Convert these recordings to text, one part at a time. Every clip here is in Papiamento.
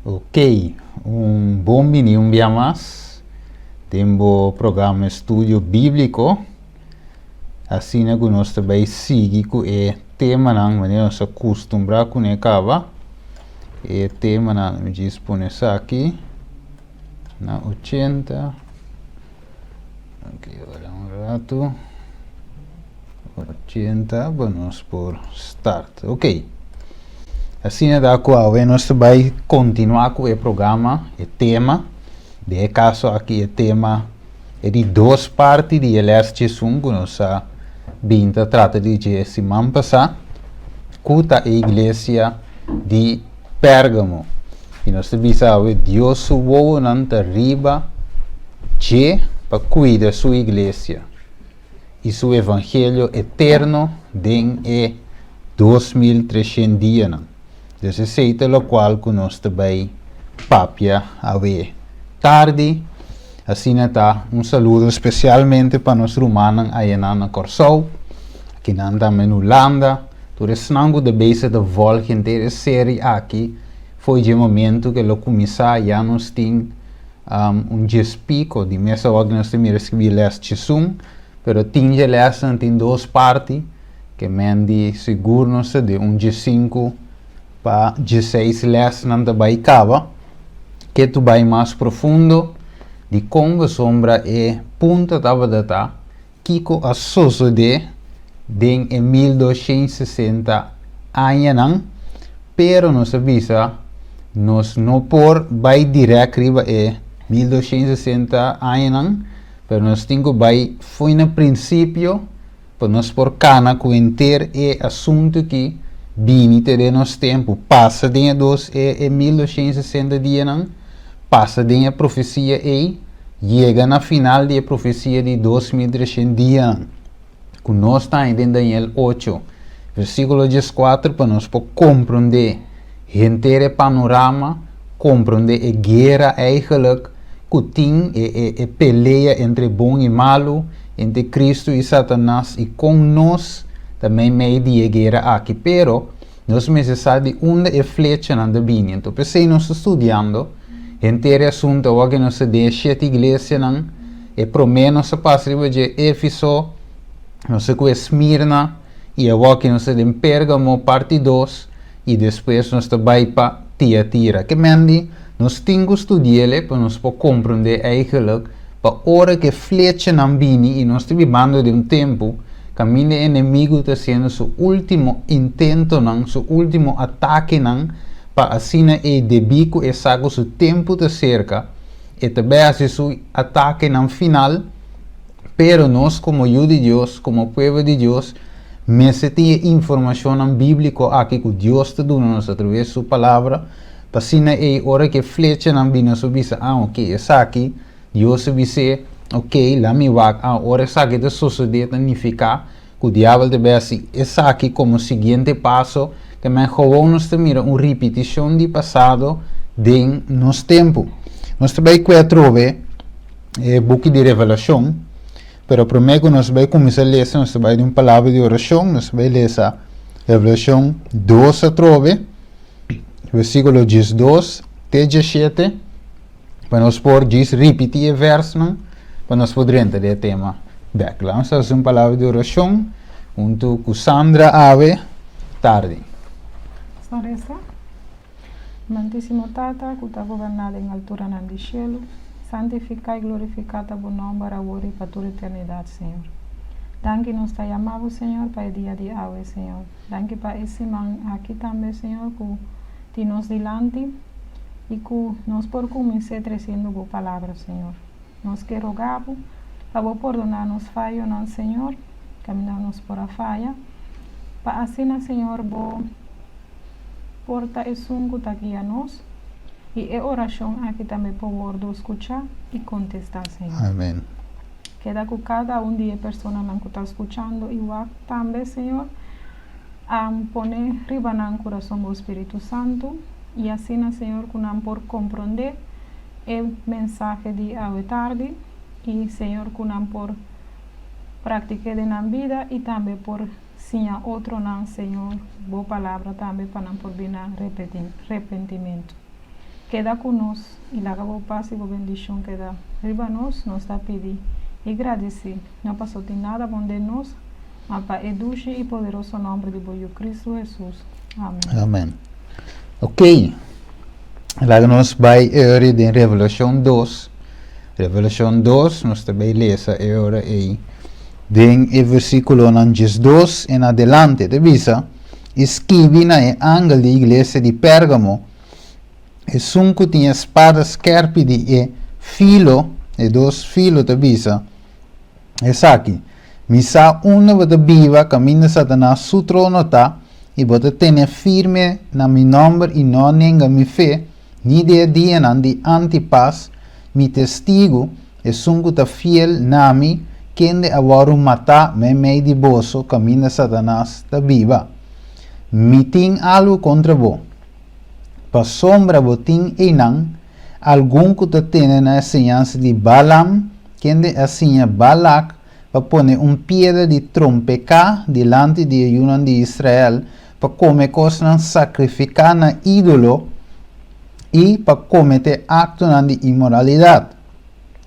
Ok, un bon bini un bia mas den bo programa Estudio Bíblico. Asina ku nos ta bai sigui ku e temanan manera nos a kustumbrá kuné kaba. E temanan, mi djis pone esaki na 80. Ok, ora un ratu. 80, pa nos por start. Ok. Asina ta ku awe nos ta bai kontinuá ku e programa, e tema. Den e kaso aki e tema e di dos parti di e lès djesun ku nos a bin ta trata di dje siman pasá, ku ta e iglesia di Pérgamo. I nos ta bisa awe Dios su wowonan ta riba dje pa kuida su iglesia i su evangelio eterno den e 2300 dianan. Dus esei ta lokual ku nos ta bai papia awe tardi. Asina ta un saludo spesialmente pa nos rumannan ayanan na Kòrsou, akinan tambe na Hulanda, tur esnan ku ta bezig ta vòlg henter e seri aki fo'i dje momentu ku el a kuminsá. Ya nos tin un djes piko di mes awor ku nos ta mira skibí lès djesun, pero tin dje lèsnan tin dos parti. Ke men di sigur nos ta den un djesinku pa djeseis lèsnan ta bai kaba. Ke tu bai mas profundo di kon pasobra e punto tabata ta kiko a sosodé den e 1260 añanan, pero nos a bisa nos no por bai dirèk riba e 1260 añanan, pero nos tin ku bai fo'i na prinsipio. Pa nos por kana ku henter e asuntu ki bini te den nos tempu, pasa den e dos e e 1260 dianan, pasa den e profesia ei, yega na final di e profesia di 2300 dianan, ku nos ta haña den Daniel 8, versíkulo 14, pa nos por komprondé henter e panorama, komprondé e guera eigenlijk ku tin, e e e pelea entre bon i malu, entre Cristo i Satanas i kon nos ta meimei di e guera aki. Pero, nos mester sa di unda e flechanan ta bini. Anto p'esei nos ta studiando henter e asuntu awor ku nos ta den e shete iglesianan. E promé nos a pasa riba dje Éfeso, nos a ku Esmirna, i awor ku nos ta den Pérgamo parti dos, i despues nos ta bai pa Tiatira. Ke men di nos tin ku studi'el pa nos por komprondé eigenlijk pa ora ku e flechanan bini i nos ta bibando den un tempu kaminda e enemigu ta hasiendo su último intentonan, su último atakenan pa asina ei debí ku e sa ku su tempu ta serka, e ta bai hasi su atakenan final. Pero nos komo yu di Dios, komo pueblo di Dios, mester tin e informashonnan bíbliko aki ku Dios ta duna nos atraves su Palabra, pa asina ei ora ku e flechanan bini nos por bisa, Ah, oke, esaki Dios a bis'é, oke, laat mi wak, ah, ora esaki ta sosodé ta nifiká ku diabel ta bai hasi esaki komo siguiente paso, te men gewoon nos ta mira un ripitishon di pasado den nos tempu. Nos ta bai kue atrobe e buki di Revelashon, pero promé ku nos bai kuminsá lesa, nos ta bai di un palabra di orashon, nos ta bai lesa Revelashon 2 atrobe, versíkulo 12 te 17, pa nos por djis ripití e vèrsnan, pa nos por drenta den e tema bèk. Laat nos hasi un palabra di orashon huntu ku Sandra awe tardi. Nos resa. Amantísimo Tata, ku ta goberná den alturanan di shelu, santifiká i glorifiká ta bo nòmber awor i pa tur eternidat, Señor. Danki nos ta yama bo, Señor, pa e dia di awe, Señor. Danki pa e siman aki tambe, Señor, ku tin nos dilanti i ku nos por kumins'é tresiendo bo Palabra, Señor. Nos ke roga bo pa bo pordoná nos fayonan, Señor, kaminda nos por a faya, pa asina, Señor, bo por ta esun ku ta guia nos, i e orashon aki tambe por wòrdu skuchá i kontestá, Señor. Amen. Keda ku kada un di e personanan ku ta skuchando i wak tambe, Señor. Pone riba nan kurason bo Spiritu Santu, i asina, Señor, ku nan por komprondé e mensahe di awe tardi, i, Señor, ku nan por praktik'é den nan bida i tambe por siña otronan, Señor, bo palabra tambe pa nan por bini na repentimentu. Keda ku nos i laga bo pas i bo bendishon keda riba nos, nos ta pidi i gradisí, no paso tin nada bon den nos, ma pa e dushi i poderoso nòmber di bo Yu Kristu Hesus. Amen. Amen. Ok. Laga nos bai e ora den Revelashon 2. Revelashon 2, nos ta bai lesa e ora ei den e versíkulonan 12 en adelante. Ta bisa, I skibi na e angel di iglesia di Pérgamo, Esun ku tin e spada skèrpi di e filo, e dos filo ta bisa esaki, Mi sa unda bo ta biba, kaminda Satanas su trono ta, i bo ta tene firme na mi nòmber i no a nenga mi fe, ni den e dianan di Antipas, mi testigu, esun ku ta fiel na mi, kende a wòrdu matá meimei di boso, kaminda Satanas ta biba. Mi tin algu kontra bo. Pasobra bo tin einan algun ku ta tene na e siñansa di Balaam, kende a siña Balak pa pone un piedra di trompeká dilanti di e yunan di Israel pa kome kosnan sakrifiká na ídolo i pa kometé aktonan di inmoralidat.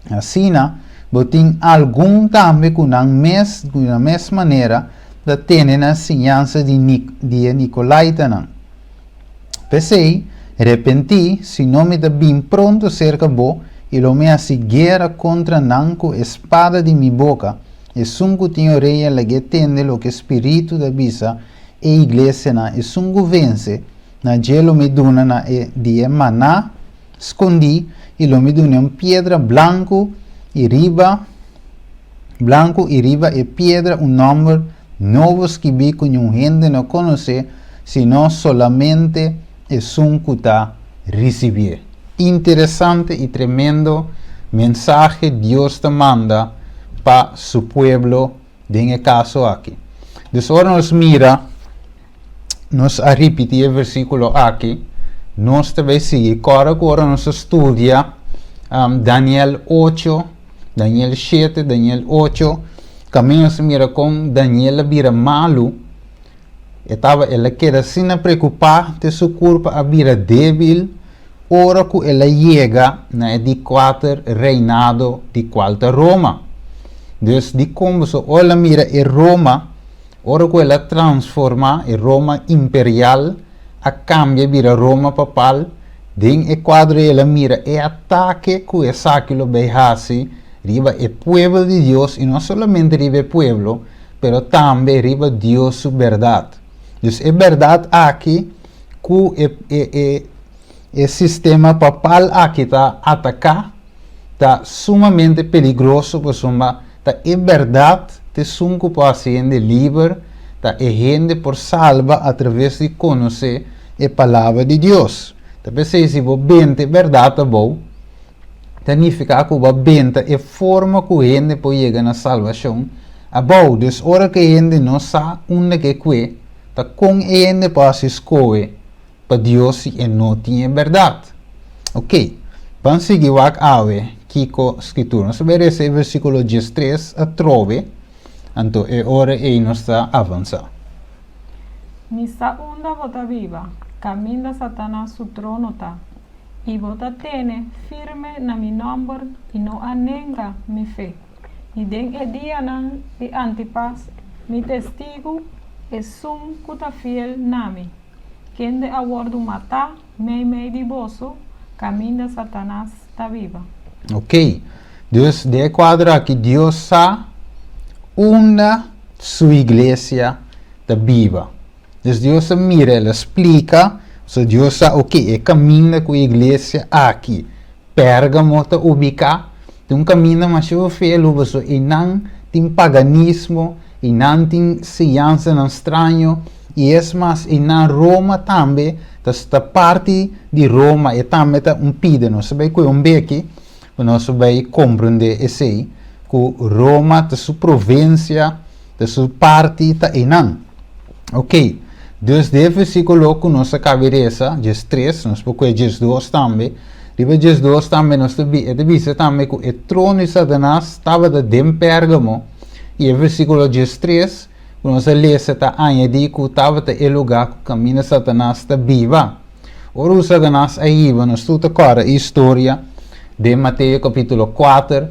Asina, bo tin algun tambe ku nan mes, ku na mes manera, ta tene na siñansa di di e Nikolaitanan. P'esei, repentí, sino mi ta bin pronto serka bo i lo mi hasi guera kontra nan ku e spada di mi boka. Esun ku tin orea lag'é tende loke Spiritu ta bisa e iglesianan. Esun ku vense, na dje lo mi duna na e di e maná skondí i lo mi dun'é un piedra blanku i riba blanku i riba e piedra un nòmber nobo skibí ku niun hende no konosé sino solamente esun ku ta risibié. Interesante i tremendo mensahe Dios ta manda pa su pueblo den e kaso aki. Dus ora nos mira, nos a ripití e versíkulo aki, nos ta bai sigui. Kòrda ku ora nos a studia Daniel 8, Daniel 7, Daniel 8, kaminda nos a mira kon Daniel a bira malu, e taba, el a keda asina preokupá te su kurpa a bira débil ora ku el a yega na e di kuater reinado di kual ta Roma. Dus dikon boso ora el a mira e Roma, Ora ku el a transformá e Roma imperial a kambia bira Roma papal, den e kuadro ei el a mira e atake ku esaki lo bai hasi riba e pueblo di Dios i no solamente riba e pueblo, pero tambe riba Dios su bèrdat. Dus e bèrdat aki ku e e e e sistema papal aki ta ataká ta sumamente peligroso pasobra ta e bèrdat t'esun ku por hasi hende liber, ta e hende por salba atraves di konosé e Palabra di Dios. Ta p'esei si bo benta e bèrdat abou, ta nifiká ku bo a benta e forma ku hende por yega na salbashon abou. Dus ora ku e hende no sa unda ke kue, ta kon e hende por hasi skohe pa Dios si e no tin e bèrdat? Ok, ban sigui wak awe kiko Skritura. Nos ta bai resa e versíkulo 13 atrobe, anto e ora ei nos ta avansá. Mi sa unda bo ta biba, kaminda Satanas su trono ta, i bo ta tene firme na mi nòmber i no a nenga mi fe. I den e dianan di Antipas, mi testigu, esun ku ta fiel na mi, kende a wòrdu matá meimei di boso, kaminda Satanas ta biba. Ok, dus den e kuadro aki Dios sa unda su iglesia ta biba. Dus Dios a mira, el a splika, so Dios sa, ok, e kaminda ku e iglesia aki, Pérgamo, ta ubiká, ta un kaminda masha felu, pasobra einan tin paganismo, einan tin siñansanan straño, i es mas, einan Roma tambe ta ta parti di Roma, e tambe ta un pida. Nos ta bai kue un beki pa nos bai komprendé esei, ku Roma ta su provinsia, ta su parti ta einan. Ok, dus den e versíkulo ku nos a kaba di resa, 13, nos por kue 12 tambe, riba 12 tambe nos ta e ta bisa tambe ku e trono di Satanas tabata den Pérgamo, i e versíkulo 13 ku nos a lesa ta añadí ku tabata e lugá ku kaminda Satanas ta biba. Ora ku Satanas a hiba nos tur ta kòrda e historia den Mateo kapítulo kuater,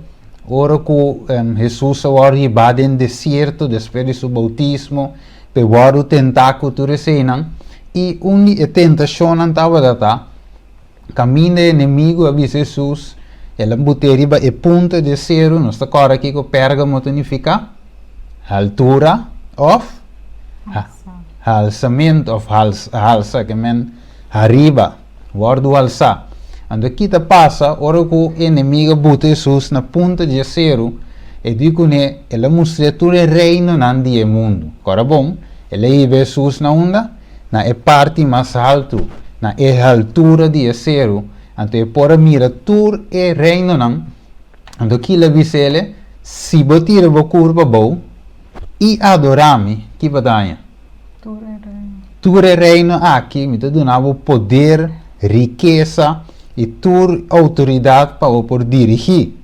ora ku Hesus a wòrdu hibá den desierto despues di su boutismo pa e wòrdu tentá ku tur eseinan, i un di e tentashonnan tabata ta kaminda e enemigu a bisa Hesus, el a but'é riba e punta di e seru, nos ta kòrda kiko Pérgamo ta nifiká? Haltura òf halsamentu òf halsa, ke men hariba, wòrdu halsá. Anto ki ta pasa ora ku e enemigu a buta Hesus na punta di e seru? E di kuné, el a mustr'é tur e reinonan di e mundu. Kòrda bon, el a hiba Hesus na unda? Na e parti mas haltu, na e haltura di e seru. Anto e por a mira tur e reinonan. Anto kila bisa el, Si bo tira bo kurpa abou i adorá mi, ki bo ta haña? Tur e reino. Tur e reino aki mi ta duna bo poder, rikesa i tur outoridat pa bo por dirigí.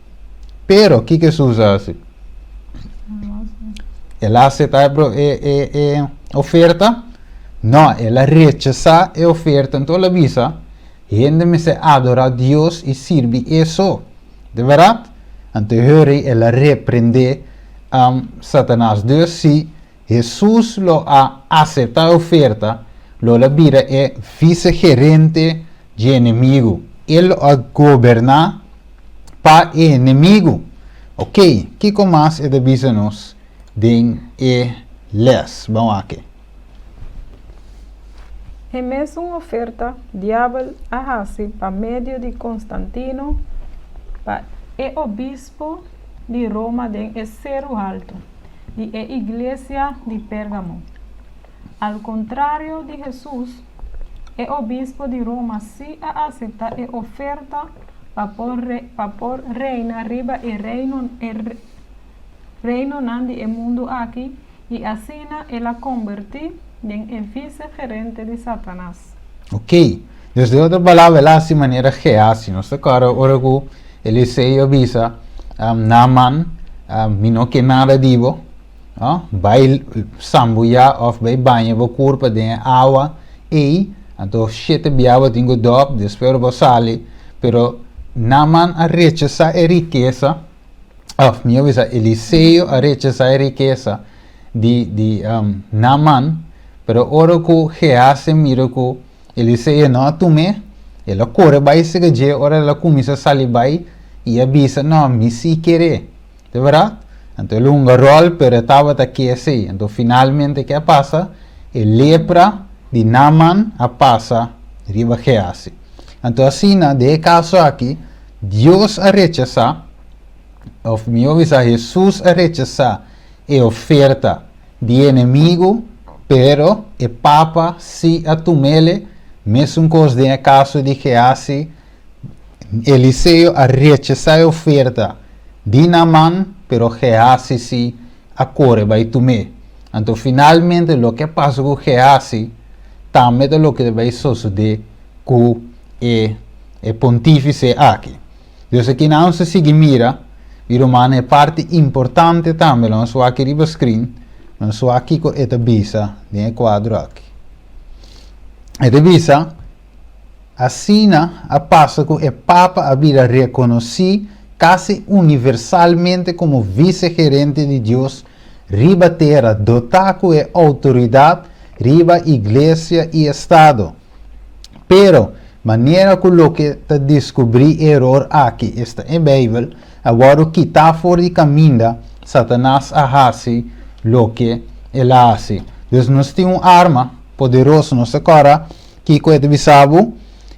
Pero, kiko Hesus a hasi? El a aseptá e oferta? No, el a rechasá e oferta. Anto el a bisa, Hende mester adorá Dios i sirbi E so. Di bèrdat? Anto e hori el a reprendé Satanas. Dus si Hesus lo a aseptá e oferta, lo el a bira e visegerente dje enemigu. E lo a goberná pa e enemigu. Oké, kiko mas e ta bisa nos den e lès? Ban wak. E mesun oferta Diabel a hasi pa medio di Konstantino pa e obispo di Roma den e seru haltu di e iglesia di Pérgamo. Al kontrario di Hesus, e obispo di Roma sí a aseptá e oferta pa por reina riba e reinonan di e mundu aki i asina el a kombertí den e vise-gerente di Satanas. Ok. Dus den otro palabra el a hasi manera Gehazi. Nos ta kòrda ora ku Eliseo a bisa Naaman, Mi no ke nada di bo. No? Bai sambuyá òf bai baña bo kurpa den e awa ei, anto shete bia bo tin ku dòp, despues ora bo sali. Pero Naaman a rechasá e rikesa. Of, mihó bisa, Eliseo a rechasá e rikesa di, di um, Naaman, pero ora ku Gehazi mira ku Eliseo no a tum'é, el a kore bai sega dje ora el a kuminsá sali bai i a bisa, No, mi sí ker'é. Ta bèrdat? Anto el hunga ròl, pero e tabata ke esei. Anto finalmente ke a pasa? E lepra di Naaman a pasa riba Gehazi. Anto asina, den e kaso aki, Dios a rechasá, òf mihó bisa Hesus a rechasá e oferta di e enemigu, pero e Papa sí a tum'el, mesun kos den e kaso di Gehazi, Eliseo a rechasá e oferta di Naaman, pero Gehazi sí a kore bai tum'é. Anto finalmente loke a pasa ku Gehazi tambe ta loke ta bai sosodé ku e e pontífise aki. Dus aki nan nos ta sigui mira, mi rumannan, e parti importante tambe, lo nos wak riba screen, lo nos wak kiko e ta bisa den e kuadro aki. E ta bisa, Asina a pasa ku e Papa a bira rekonosí kasi universalmente komo visegerente di Dios riba tera, dotá ku e outoridat riba iglesia i estado. Pero, manera ku loke ta deskubrí e eror aki, esta e Beibel, a wòrdu kitá for di kaminda, Satanas a hasi loke el a hasi. Dus nos tin un arma poderoso. Nos ta kòrda kiko e ta bisa bo?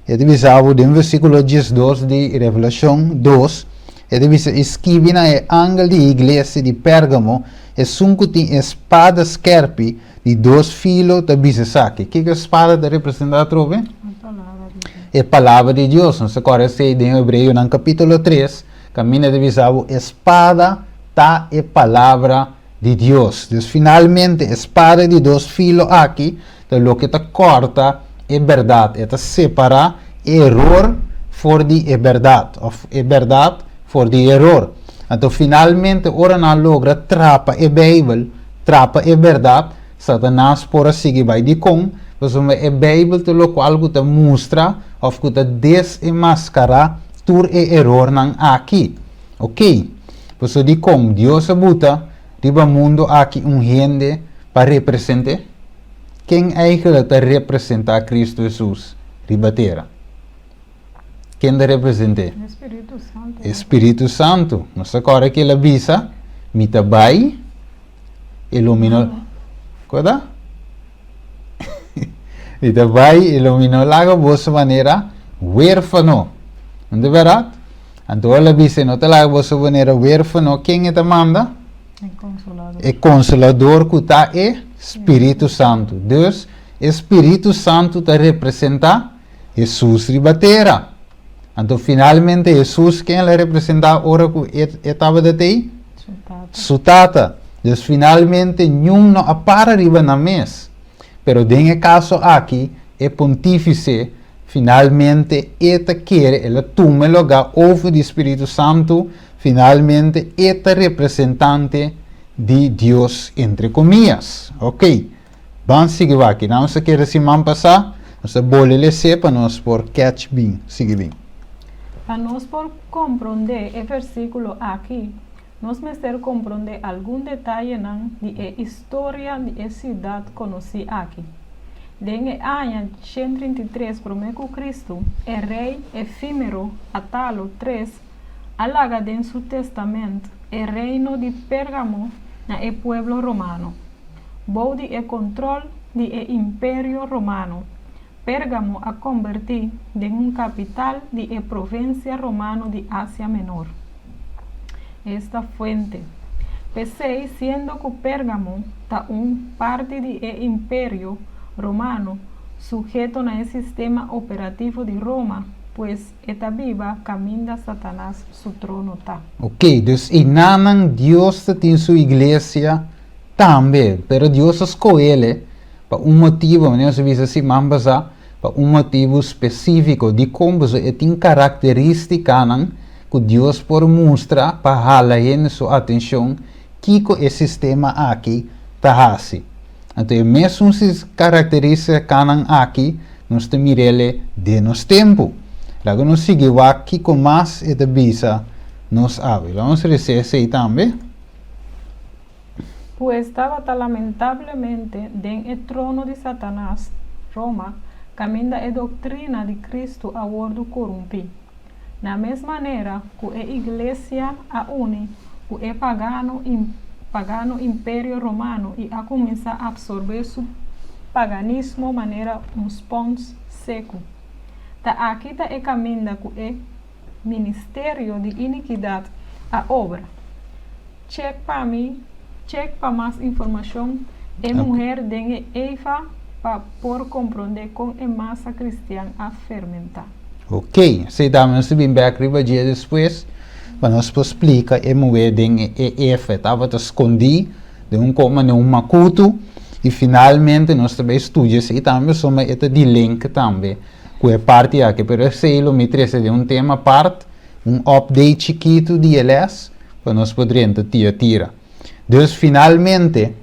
E ta bisa bo den versíkulo diesdos di Revelashon dos, e ta bisa, I skibi na e angel di e iglesia di Pérgamo, esun ku tin e spada skèrpi, Di dos filo ta bisa esaki. Kiko e spada ta representá atrobe? E palabra di Dios. Nos ta kòrda esei den Hebreonan kapítulo tres, kaminda ta bisa bo e spada ta e palabra di Dios. Dus finalmente e spada di dos filo aki ta loke ta kòrta e bèrdat. E ta separá e eror for di e bèrdat òf e bèrdat for di e eror. Anto finalmente ora nan logra trapa e Beibel, Trapa e bèrdat, Satanas por a sigui bai. Dikon? Pasobra e Beibel ta lokual ku ta mustra òf ku ta desenmaskará tur e erornan aki. Oké. Pasobra dikon Dios a buta riba mundu aki un hende pa represent'é? Ken eigenlijk ta representá Kristu Hesus riba tera? Ken ta represent'é? E Spiritu Santu. E Spiritu Santu. Nos ta kòrda ku el a bisa, Mi ta bai, i lo mi no. Kòrda? Mi ta bai i lo mi no laga boso manera wérfano. No ta bèrdat? Anto el a bisa, E no ta laga boso manera wérfano, ken e ta manda? E Konsolador. E Konsolador ku ta e Spiritu Santu. Dus, e Spiritu Santu ta representá Hesus riba tera. Anto finalmente Hesus ken el a representá ora ku e tabata tei? Su Tata. Su Tata. Dus finalmente niun no a para riba nan mes. Pero den e kaso aki e pontífise finalmente e ta kere el a tuma e lugá over di Spiritu Santu, finalmente e ta representante di Dios entre komias. Oké. Ban sigui wak. Nan nos a kere siman pasá, nos a bole les'é pa nos por catch bin. Sigui bin. Pa nos por komprondé e versíkulo aki, nos mester komprondé algun detayenan di e historia di e siudat konosí aki. Den e aña 133 promé ku Kristu, e rei efímero Atalo tres a laga den su testamènt e reino di Pérgamo na e pueblo romano. Bou di e control di e Imperio Romano, Pérgamo a conbertí den un capital di e provincia romano di Asia Menor. Esta fuente. P'esei, siendo cu Pérgamo ta un parti di e Imperio Romano, suheto na e sistema operativo di Roma, pues e ta biba caminda Satanas su trono ta. Ok, dus einanan Dios ta tin su iglesia Tambe, pero Dios a skoh'el pa un motibu, manera nos a bisa siman pasá, pa un motibu spesífiko. Dikon? Pasobra e tin karakterístikanan ku Dios por mustra pa hala hende su atenshon kiko e sistema aki ta hasi. Anto e mesun karakterístikanan aki nos ta mir'el den nos tempu. Laga nos sigui wak kiko mas e ta bisa nos awe. Laga nos resa esei tambe. Pues tabata lamentablemente den e trono di Satanas, Roma, kaminda e doktrina di Kristu a wordu korumpí. Na mes manera ku e iglesia a uni ku e pagano pagano imperio romano i a kuminsá apsorbé su paganismo manera un spons seku. Ta aki ta e kaminda ku e ministerio di inikidat a obra. Check pa mi, check pa mas informashon E muher den e Eva pa por komprondé kon e masa kristian a fermentá. Ok, esei tambe nos ta bin bek riba dje despues pa nos por splika e muher den e Eva. E tabata skondí den un koma den un makutu i finalmente nos ta bai studia esei tambe pasobra e ta di link tambe ku e parti aki. Pero esei lo mi trese den un tema apart, un update chikitu di e les. pa nos por drenta Tiatira. Dus finalmente,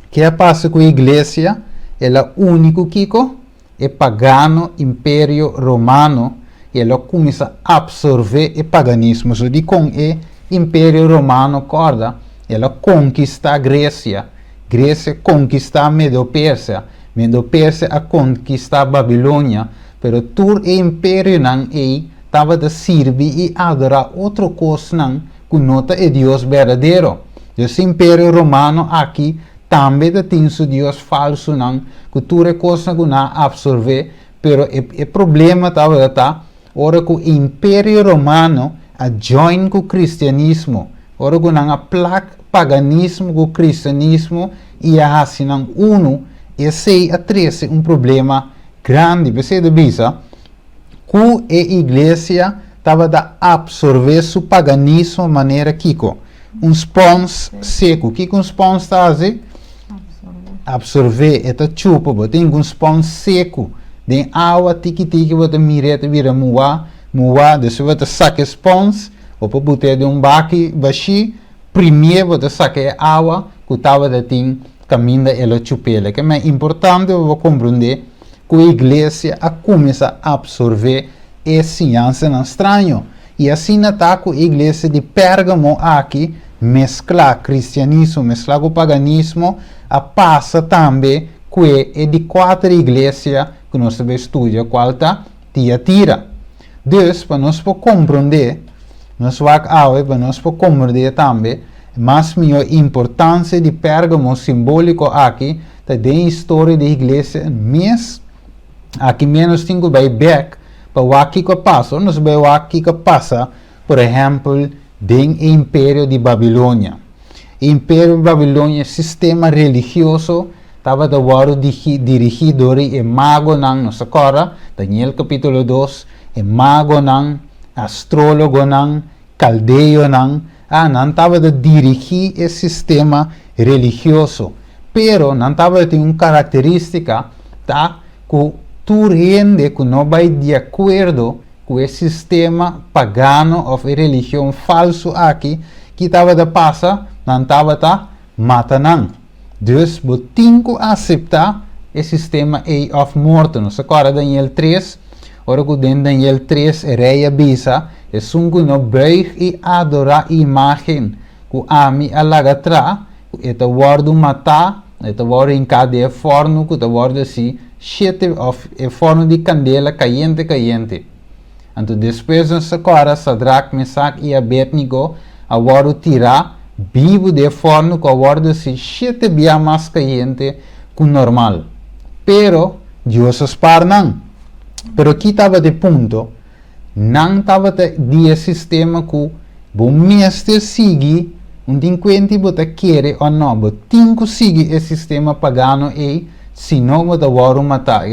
ke a pasa ku e iglesia? El a uni ku kiko? E pagano imperio romano i el a kuminsá apsorbé e paganismo. So dikon e imperio romano kòrda? El a konkistá Gresia, Gresia konkistá Medo-Persia, Medo-Persia a konkistá Babilonia, pero tur e imperionan ei tabata sirbi i adorá otro kosnan ku no ta e Dios berdadero. Dus e Imperio Romano aki tambe ta tin su dios falsunan ku tur e kosnan ku nan a apsorbé, pero e e problema tabata ta ora ku e Imperio Romano a join ku kristianismo, ora ku nan a plak paganismo ku kristianismo i a hasi nan unu, esei a trese un problema grandi. P'esei ta bisa. Ku e iglesia tabata apsorbé su paganismo manera kiko? Un spons seku. Kiko un spons ta hasi? Apsorbé. E ta chupa. Bo tin un spons seku den awa, tiki tiki bo ta mir'é ta bira muwá, muwá. Despues bo ta saka e spons, bo por but'é den un baki bashí. Primié bo ta saka e awa ku tabata tin. kaminda e lo chup'el. Ke men importante pa bo komprondé ku e iglesia a kuminsá apsorbé e siñansanan straño. I asina ta ku e iglesia di Pérgamo aki mesklá kristianismo mesklá ku paganismo a pasa tambe ku e di kuater iglesia ku nos ta bai studia kual ta Tiatira. Dus, pa nos por komprondé, nos wak awe pa nos por komprondé tambe mas mihó importansia di Pérgamo simbóliko aki ta den historia di iglesia mes. Aki ménos tin ku bai bèk pa wak kiko a pasa. Ora nos bai wak kiko a pasa, por ehèmpel, den e imperio di Babilonia. E imperio di Babilonia, e sistema religioso tabata wòrdu dirigí dor di e magonan, nos ta kòrda, Daniel kapítulo 2, e magonan, astrólogonan, kaldeonan, a nan tabata dirigí e sistema religioso. Pero nan tabatin un karakterístika, ta ku tur hende ku no bai di akuerdo ku e sistema pagano òf e religion falsu aki, ki tabata pasa? Nan tabata mata nan. Dus bo tin ku aseptá e sistema ei òf morto. Nos ta kòrda Daniel 3, ora ku den Daniel 3 e rei a bisa, Esun ku no buig i adorá imágen ku ami a laga tra, ku e ta wòrdu matá, e ta wòrdu hinká den e fòrnu ku ta wòrdu hasi shete òf e fòrnu di kandela kayente kayente. Anto despues nos ta kòrda Sadrak, Mesak i Abednego a wòrdu tirá bibu den e fòrnu ku a wòrdu hasi shete bia mas kayente ku normal. Pero Dios a spar nan. Pero ki tabata e punto? Nan tabata di e sistema ku bo mester sigui, un tin kuenti bo ta kere o no, bo tin ku sigui e sistema pagano ei, si no bo ta wòrdu matá.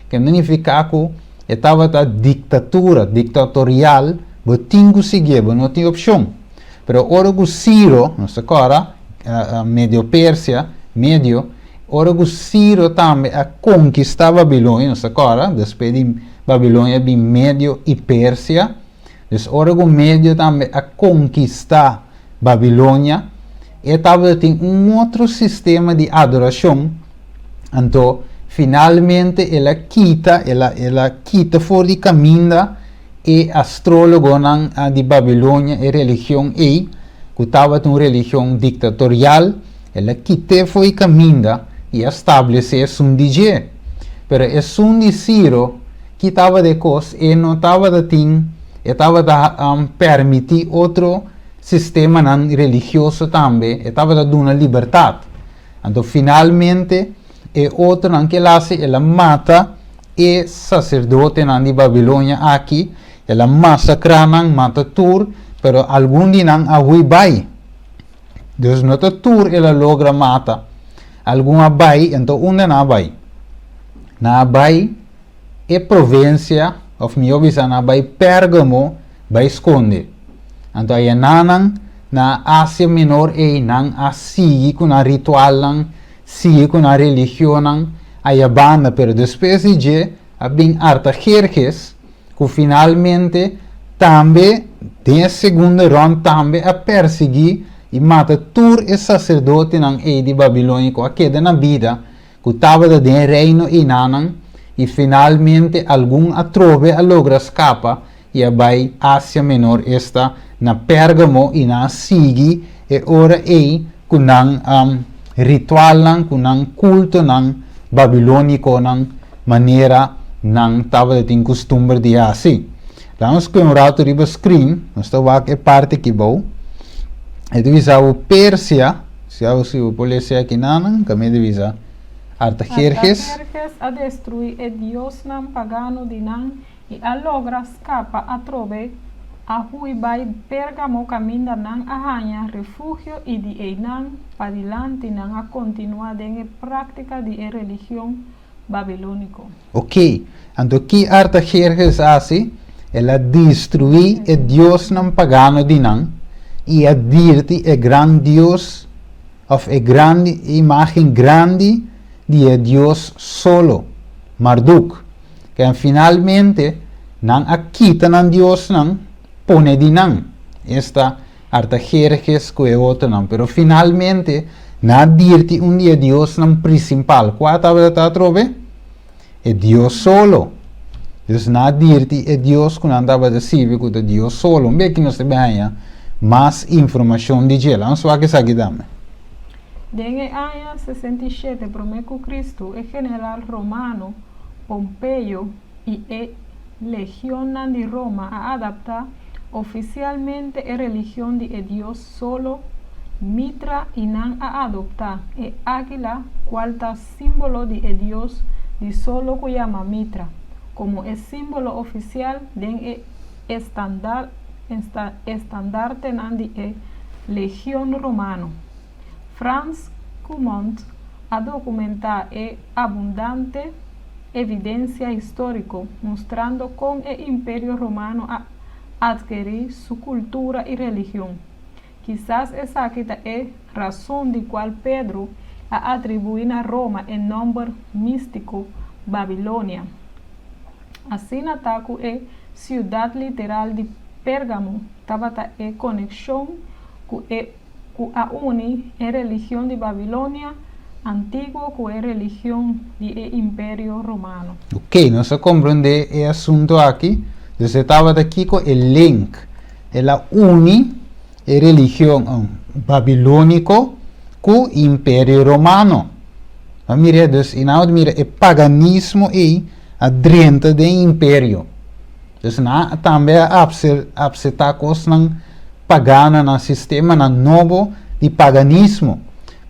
Ke nifiká ku e tabata diktatura, diktatorial, bo tin ku siguié, bo no tin opshon. Pero ora ku Siro, nos ta kòrda, Medio Persia, Medio, ora ku Siro tambe a konkistá Babilonia, nos ta kòrda, despues di Babilonia bin Medio i Persia. Dus ora ku Medio tambe a konkistá Babilonia, e tabatin un otro sistema di adorashon. Anto, finalmente el a kita, el a, el a kita for di kaminda e astrólogonan di Babilonia, e religion ei, ku tabata un religion diktatorial, el a kit'é for di kaminda i a stablesé esun di dje. Pero esun di Siro, ki tabata e kos? E no tabata tin, e tabata permití otro sistemanan religioso tambe, e tabata duna libertat. Anto finalmente e otronan ke el hasi, el a mata e saserdotenan di Babilonia aki, el a masakrá nan, mata tur, pero algun di nan a hui bai. Dus no ta tur el a logra mata. Algun a bai, anto unda nan a bai? Nan a bai e provinsia, òf mihó bisa nan a bai Pérgamo bai skonde. Anto ayanánan na Asia Menor ei nan a sigui ku nan ritualnan, sigui ku nan religionnan aya banda, pero despues di dje a bin Artajerjes, ku finalmente tambe den e segundo rònt tambe a persiguí i mata tur e saserdotenan ei di Babilonia ku a keda na bida, ku tabata den e reino einanan, i finalmente algun atrobe a logra skapa i a bai Asia Menor, esta, na Pérgamo, i nan a sigui e ora ei ku nan ritualnan, ku nan kultonan babilónikonan, manera nan tabata tin kustumber di hasi. Laga nos kue un ratu riba screen, nos ta wak e parti aki bou. E ta bisa bo Persia, si abo si bo por lesa aki nanan, kami ta bisa Artajerjes. Artajerjes a destruí e diosnan pagano di nan i a logra skapa atrobe, a hui bai Pérgamo kaminda nan a haña refugio i di einan padilanti nan a kontinuá den e práktika di e religion babilóniko. Oké, anto ki Artajerjes a hasi? El a destruí e diosnan pagano di nan i a dirti e gran dios òf e grandi e imágen grandi di e dios solo, Marduk. Ken finalmente nan a kita nan diosnan pone di nan, esta Artajerjes ku e otronan. Pero finalmente Nan a dirti un di e diosnan prinsipal. Kua tabata atrobe? E dios solo. Dus nan a dirti e dios ku nan tabata sirbi ku ta dios solo. Un beki nos ta bin haña mas informashon di dje. Laga nos wak esaki tambe. Den e aña 67 promé ku Kristu, e general romano Pompeyo i e legionnan di Roma a adaptá ofisialmente e religion di e dios solo Mitra i nan a adoptá e águila kual ta símbolo di e dios di solo ku yama Mitra komo e símbolo ofisial den e estandartenan di e legion romano. Frans Cumont a dokumentá e abundante evidensia históriko mustrando kon e Imperio Romano a atkerí su kultura i religion. Kisas esaki ta e rason di kual Pedro a atribuí na Roma e nòmber místiko Babilonia. Asina ta ku e siudat literal di Pérgamo tabata e konekshon ku e ku a uni e religion di Babilonia antiguo ku e religion di e Imperio Romano. Ok, nos a komprendé e asuntu aki. Dus e tabata kiko e link. El a uni e religion babilóniko ku Imperio Romano. A mira, dus i nan a mira e paganismo ei a drenta den imperio. Dus nan tambe a apseptá kosnan pagano, nan sistemanan nobo di paganismo.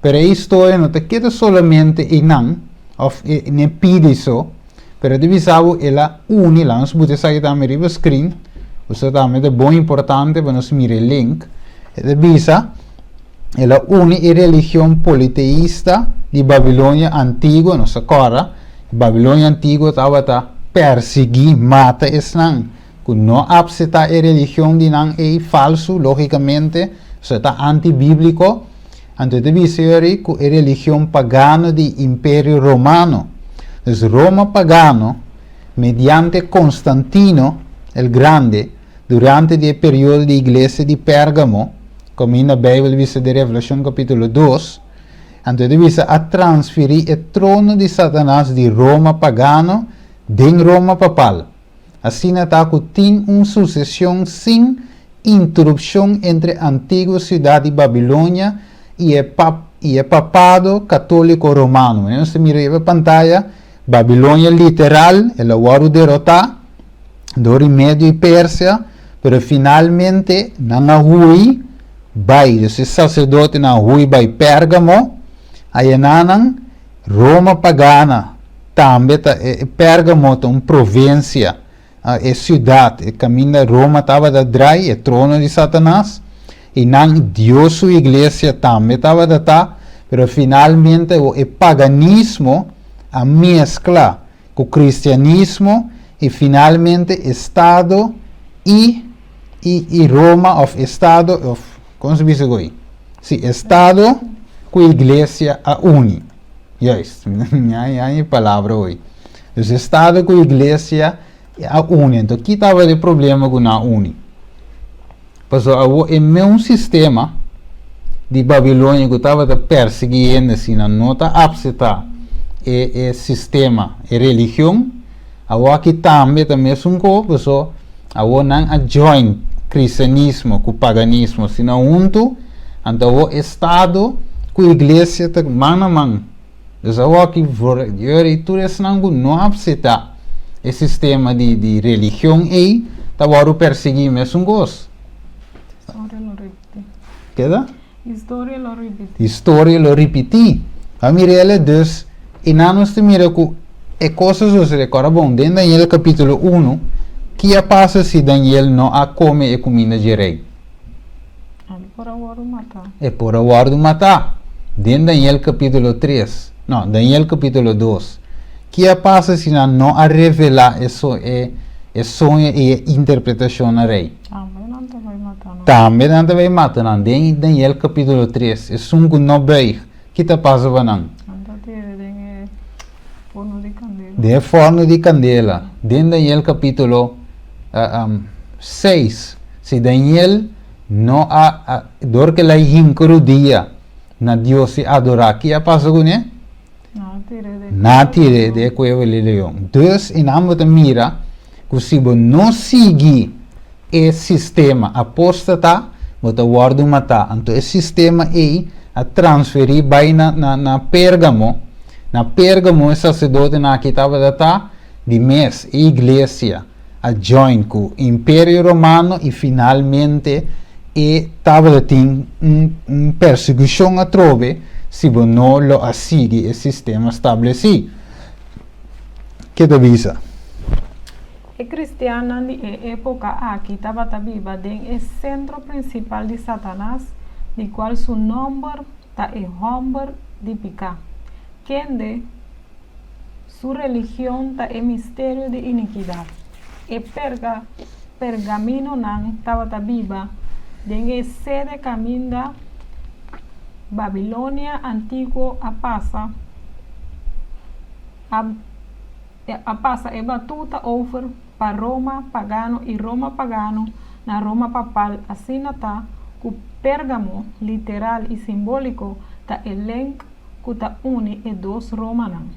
Pero e historia no ta keda solamente einan, òf n'e pidi so, pero ta bisa bo el a uni, laga nos buta esaki tambe riba screen, pasobra tambe ta bon importante pa nos mira e link. E ta bisa, el a uni e religion politeista di Babilonia antiguo, nos ta kòrda, Babilonia antiguo tabata persiguí, mata esnan ku no apseptá e religion di nan ei, falsu, lógikamente, pasobra e ta antibíbliko. Anto e ta bisa yori ku e religion pagano di Imperio Romano. Dus Roma pagano, mediante Constantino el Grande, durante di e periodo di iglesia di Pérgamo, kaminda Beibel bisa den Revelashon kapítulo 2, anto e ta bisa a transferí e trono di Satanas di Roma pagano den Roma papal. Asina ta ku tin un susesion sin interupshon entre antiguo siudat di Babilonia i e i e papado katóliko romano. Manera nos ta mira riba e pantaya, Babilonia literal el a wòrdu derotá dor di Medio i Persia, pero finalmente nan a hui bai, dus e saserdotenan a hui bai Pérgamo, ayanan Roma pagana tambe ta e Pérgamo ta un provinsia, e siudat, e kaminda Roma tabata drai, e trono di Satanas, i nan Dios su iglesia tambe tabata ta, pero finalmente e paganismo a meskla ku kristianismo i finalmente estado i i i Roma òf estado òf kon se bisa ku ei? Si estado ku iglesia a uni. Juist, mi a haña e palabra hoy. Dus estado ku iglesia a uni. Anto ki tabata e problema ku nan a uni? Pasobra awor e meun sistema di Babilonia ku tabata persiguí hende si nan no ta apseptá e e sistema, e religion, awor aki tambe ta mesun kos, pasobra awor nan a join kristianismo ku paganismo asina huntu, anto awor estado ku iglesia ta man na man. Dus awor aki i tur esnan ku no apseptá e sistema di di religion ei ta wòrdu persiguí mesun kos. Historia lo ripití. Keda? Historia lo ripití. Historia lo ripití. A mira el dus i nan nos ta mira ku e kos a sosodé. Kòrda bon, den Daniel kapítulo unu, ki a pasa si Daniel no a kome e kuminda dje rei? El por a wòrdu matá. E por a wòrdu matá. Den Daniel kapítulo tres, no, Daniel kapítulo dos, ki a pasa si nan no a revelá e so, e, e soño i e interpretashon na rei? Tambe nan ta bai mata nan. Tambe nan ta bai mata nan. Den Daniel kapítulo tres, esun ku no buig, ki ta pasa pa nan? Nan ta tira den e forno di kandela. Den e forno di kandela. Den Daniel kapítulo seis, si Daniel no a, a dor ku el a hinka rudia. na Dios i adorá, ki a pasa kuné? Nan a tir'é den e kueba di leon. Dus i nan bo ta mira ku si bo no sigui e sistema apóstata, bo ta wòrdu matá. Anto e sistema ei a transferí bai na na Pérgamo. Na Pérgamo e saserdotenan aki tabata ta di mes e iglesia a join ku Imperio Romano i finalmente e tabata tin un un persekushon atrobe si bo no lo a sigui e sistema stablesí. Ke ta bisa? E kristiannan di e époka aki tabata biba den e sentro prinsipal di Satanas, di kual su nòmber ta e hòmber di piká, kende su religion ta e misterio di inikidat. E perga pergaminonan tabata biba den e sede kaminda Babilonia antiguo a pasa a a pasa e batuta over pa Roma pagano i Roma pagano na Roma papal asina ta ku Pérgamo, literal i simbóliko, ta e lenk ku ta uni e dos Romanan.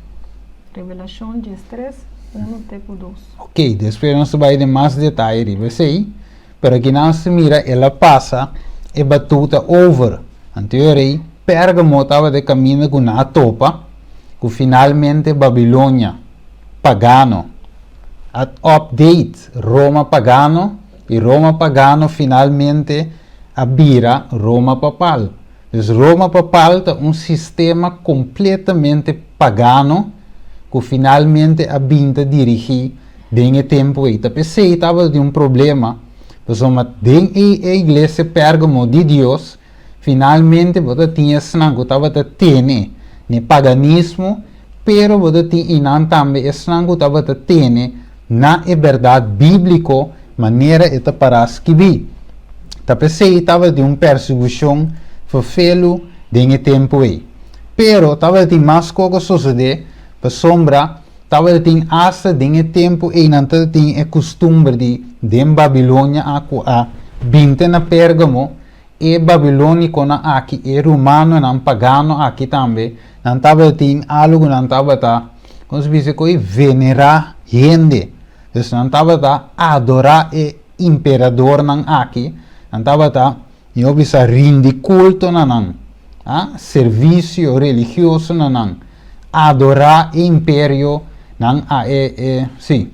Revelashon 13, 1 te ku 2. Ok, despues nos ta bai den mas detaye riba esei, pero aki nan si mira el a pasa e batuta over. Anto e rei Pérgamo tabata e kaminda ku nan a topa ku finalmente Babilonia pagano a update Roma pagano i Roma pagano finalmente a bira Roma papal. Dus Roma papal ta un sistema kompletamente pagano ku finalmente a bin ta dirigí den e tempu ei. Ta p'esei tabata tin un problema, pasobra den e e iglesia Pérgamo di Dios, finalmente bo ta tin esnan ku tabata tene n'e paganismo, pero bo ta tin einan tambe esnan ku tabata tene na e bèrdat bíbliko manera e ta pará skibí. Ta p'esei tabatin un persigushon ferfelu den e tempu ei. Pero tabatin mas kos ku sosodé pasobra tabatin asta den e tempu ei nan tabatin e kustumber di den Babilonia a ku a bin te na Pérgamo. E babilónikonan aki, e romanonan pagano aki tambe, nan tabatin algu ku nan tabata, kon se bisa koe, venerá hende. Dus nan tabata adorá e imperadornan aki, nan tabata, mihó bisa, rindi kulto na nan, a, servisio religioso na nan, adorá e imperionan a e, e, sí,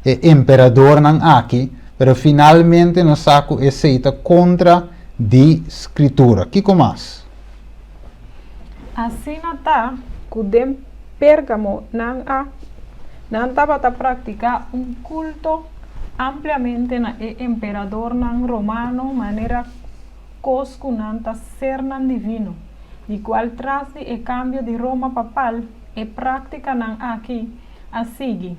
e emperadornan aki, pero finalmente nos sa ku esei ta kontra di Skritura. Kiko mas? Asina ta ku den Pérgamo nan a nan tabata praktiká un kulto ampliamente na e emperadornan romano manera kos ku nan ta sernan divino, di kual tras di e kambio di Roma papal e práktikanan aki a sigui.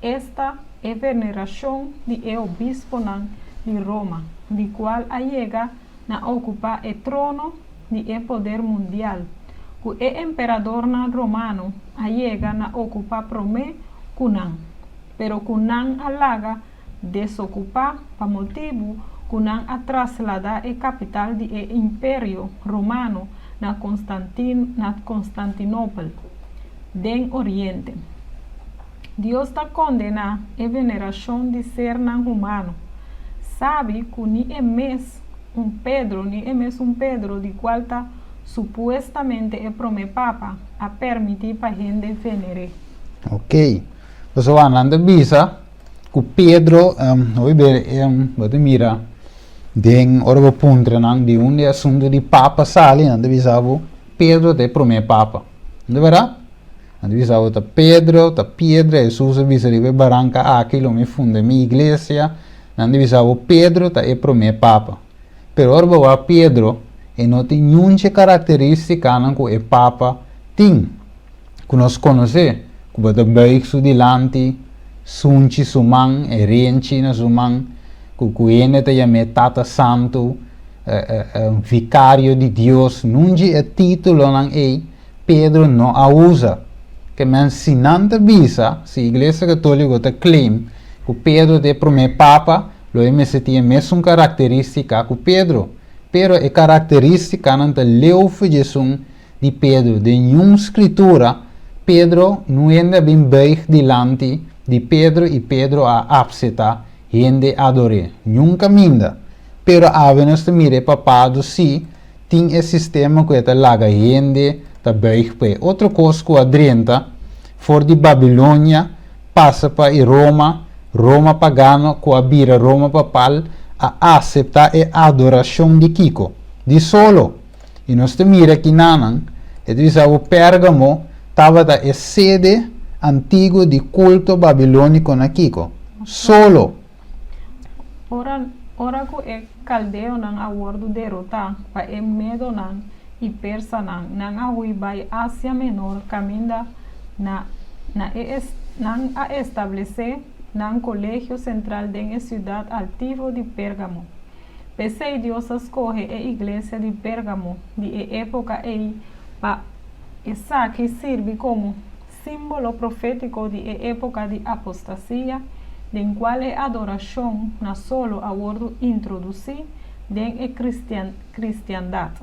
esta e venerashon di e obisponan di Roma, di kual a yega na okupá e trono di e poder mundial, ku e emperadornan romano a yega na okupá promé ku nan, pero ku nan a laga desokupá pa motibu ku nan a trasladá e kapital di e Imperio Romano na na Konstantinopel, den Oriente. Dios ta kondená e venerashon di sernan humano. Sabi ku ni e mes un Pedro, ni e mesun Pedro di kual ta supuestamente e promé papa, a permití pa hende vener'é. Ok. Pasobra nan ta bisa ku Pedro, hopi bere, bo ta mira den ora bo puntra nan di unda e asuntu di papa sali, nan ta bisa bo Pedro ta e promé papa. No ta bèrdat? Nan ta bisa bo ta Pedro, ta piedra, Hesus a bisa riba e baranka aki lo mi funda mi iglesia. Nan ta bisa bo Pedro ta e promé papa. Pero ora bo wak Pedro, e no tin niunchi karakterístikanan ku e papa tin, ku nos konosé, ku bo ta buig su dilanti, sunchi su man, e renchi na su man, ku ku hende ta yam'é Tata Santu, vikario di Dios. Nunchi e títulonan ei Pedro no a usa. Ke men si nan ta bisa, si Iglesia Katóliko ta claim ku Pedro ta e promé papa, lo e mester tin e mesun karakterístika ku Pedro. Pero e karakterístikanan ta leu for di esun di Pedro. Den niun Skritura, Pedro no hende a bin buig dilanti di Pedro i Pedro a apseta hende ador'é. Niun kaminda. Pero awe nos ta mira e papado sí tin e sistema ku e ta laga hende ta buig p'e. Otro kos ku a drenta for di Babilonia pasa pa e Roma, Roma pagano ku a bira Roma papal, a aseptá e adorashon di kiko? Di solo. I nos ta mira kinanan, e ta bisa bo Pérgamo tabata e sede antiguo di kulto babilóniko na kiko? Solo. Ora, ora ku e kaldeonan a wòrdu derotá pa e medonan i persanan, nan a hui bai Asia Menor kaminda na na e nan a establesé nan kolegio sentral den e siudat altivo di Pérgamo. P'esei Dios a skohe e iglesia di Pérgamo di e époka ei pa esaki sirbi komo símbolo profétiko di e époka di apostasia den kual e adorashon na solo a wòrdu introdusí den e kristiandat.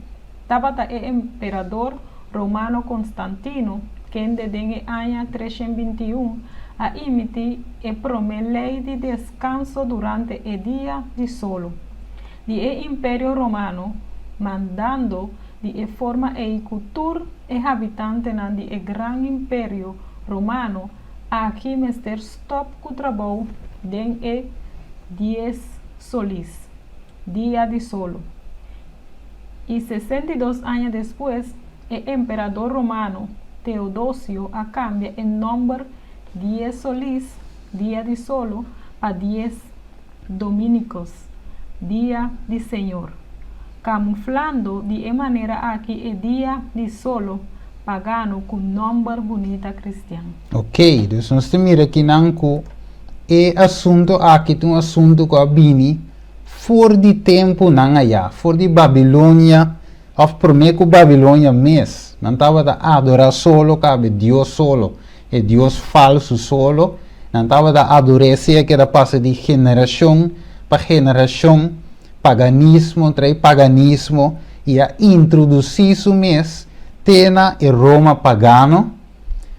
Tabata e emperador romano Konstantino kende den e aña 321 a imití e promé lei di deskanso durante e dia di solo di e Imperio Romano, mandando di e forma ei ku tur e habitantenan di e gran Imperio Romano aki mester stòp ku trabou den e dies solis, dia di solo. I 62 aña despues, e emperador romano Teodosio a kambia e nòmber Dies Solis, Dia di Solo, pa Dies Dominicus, Dia di Señor, kamuflando di e manera aki e dia di solo pagano ku nòmber bunita kristian. Ok, dus nos ta mira kinan ku e asuntu aki ta un asuntu ku a bini for di tempunan ayá, for di Babilonia òf promé ku Babilonia mes. Nan tabata adorá solo kabe dios solo, e dios falsu solo. Nan tabata ador'é sea keda pasa di generashon pa generashon, paganismo trai paganismo, i a introdusí su mes te na e Roma pagano,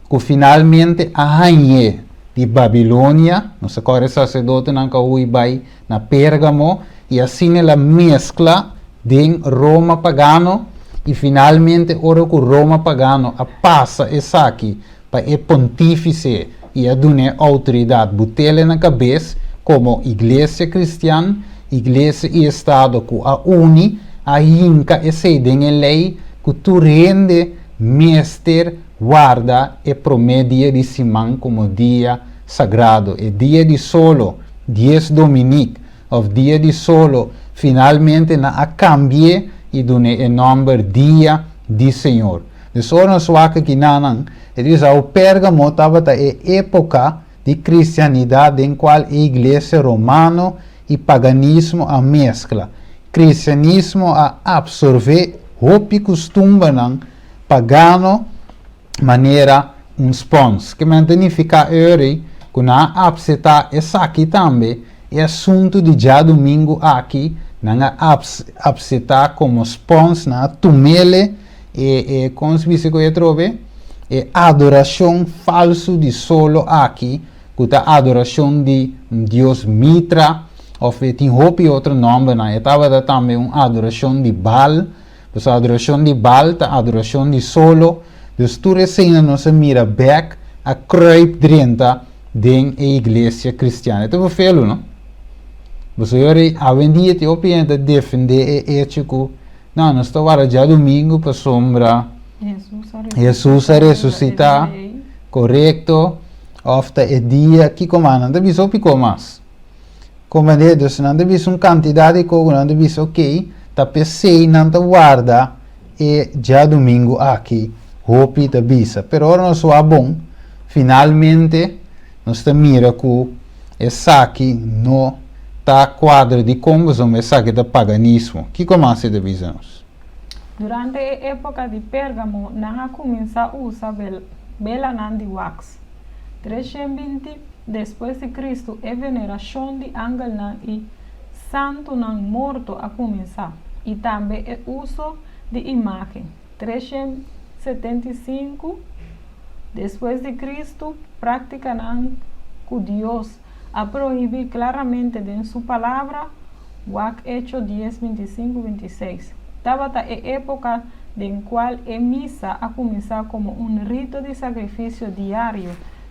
ku finalmente a hañ'é di Babilonia. Nos ta kòrda e saserdotenan ku a hui bai na Pérgamo, i asina el a meskla den Roma pagano, i finalmente ora ku Roma pagano a pasa esaki pa e pontífise i a dun'é outoridat but'el na kabes komo iglesia kristian, iglesia i estado ku a uni, a hinka esei den e lei ku tur hende mester warda e promé dia di siman komo dia sagrado, e dia di solo, dies Dominik, òf dia di solo, finalmente nan a kambi'é i dun'é e nòmber Dia di Señor. Dus ora nos wak aki nanan, e ta bisa ku Pérgamo tabata e époka di kristianidat den kual e iglesia romano i paganismo a meskla. Kristianismo a apsorbé hopi kustumbernan pagano manera un spons. Ke men ta nifiká eri ku nan a apseptá esaki tambe, e asuntu di djadumingu aki, nan a apseptá komo spons, nan a tum'ele e, e, kon se bisa ku e atrobe? E adorashon falsu di solo aki, ku ta adorashon di dios Mitra, òf e tin hopi otro nòmbernan. E tabata tambe un adorashon di Baal. Pasobra adorashon di Baal ta adorashon di solo. Dus tur eseinan nos a mira bèk a kruip drenta den e iglesia kristian. E ta befelu, no? Pasobra yora ei awendia tin hopi hende ta defendé e echo ku, no, nos ta warda djadumingu pasobra Hesus a resusitá, korekto, òf ta e dia, kiko mas? Nan ta bisa hopi kos mas. Comprende? Dus nan ta bisa un cantidad di cos cu nan ta bisa ok, ta p'esey nan ta warda e djadumingu aki, hopi ta bisa. Pero ora nos wak bon, finalmente nos ta mira cu esaki no ta cuadra di con, pasobra esaki ta paganismo. Kico mas e ta bisa nos? Durante e epoca di Pergamo nan a cuminsa usa belanan di wax. 320 despues di Cristo e venerashon di angelnan i santunan morto a kuminsá. I tambe e uso di imágen. 375 despues di Kristu, práktikanan ku Dios a prohibí klaramente den Su Palabra, wak Echo 10, 25, 26. Tabata e époka den kual e misa a kuminsá komo un rito di sakrifisio diario,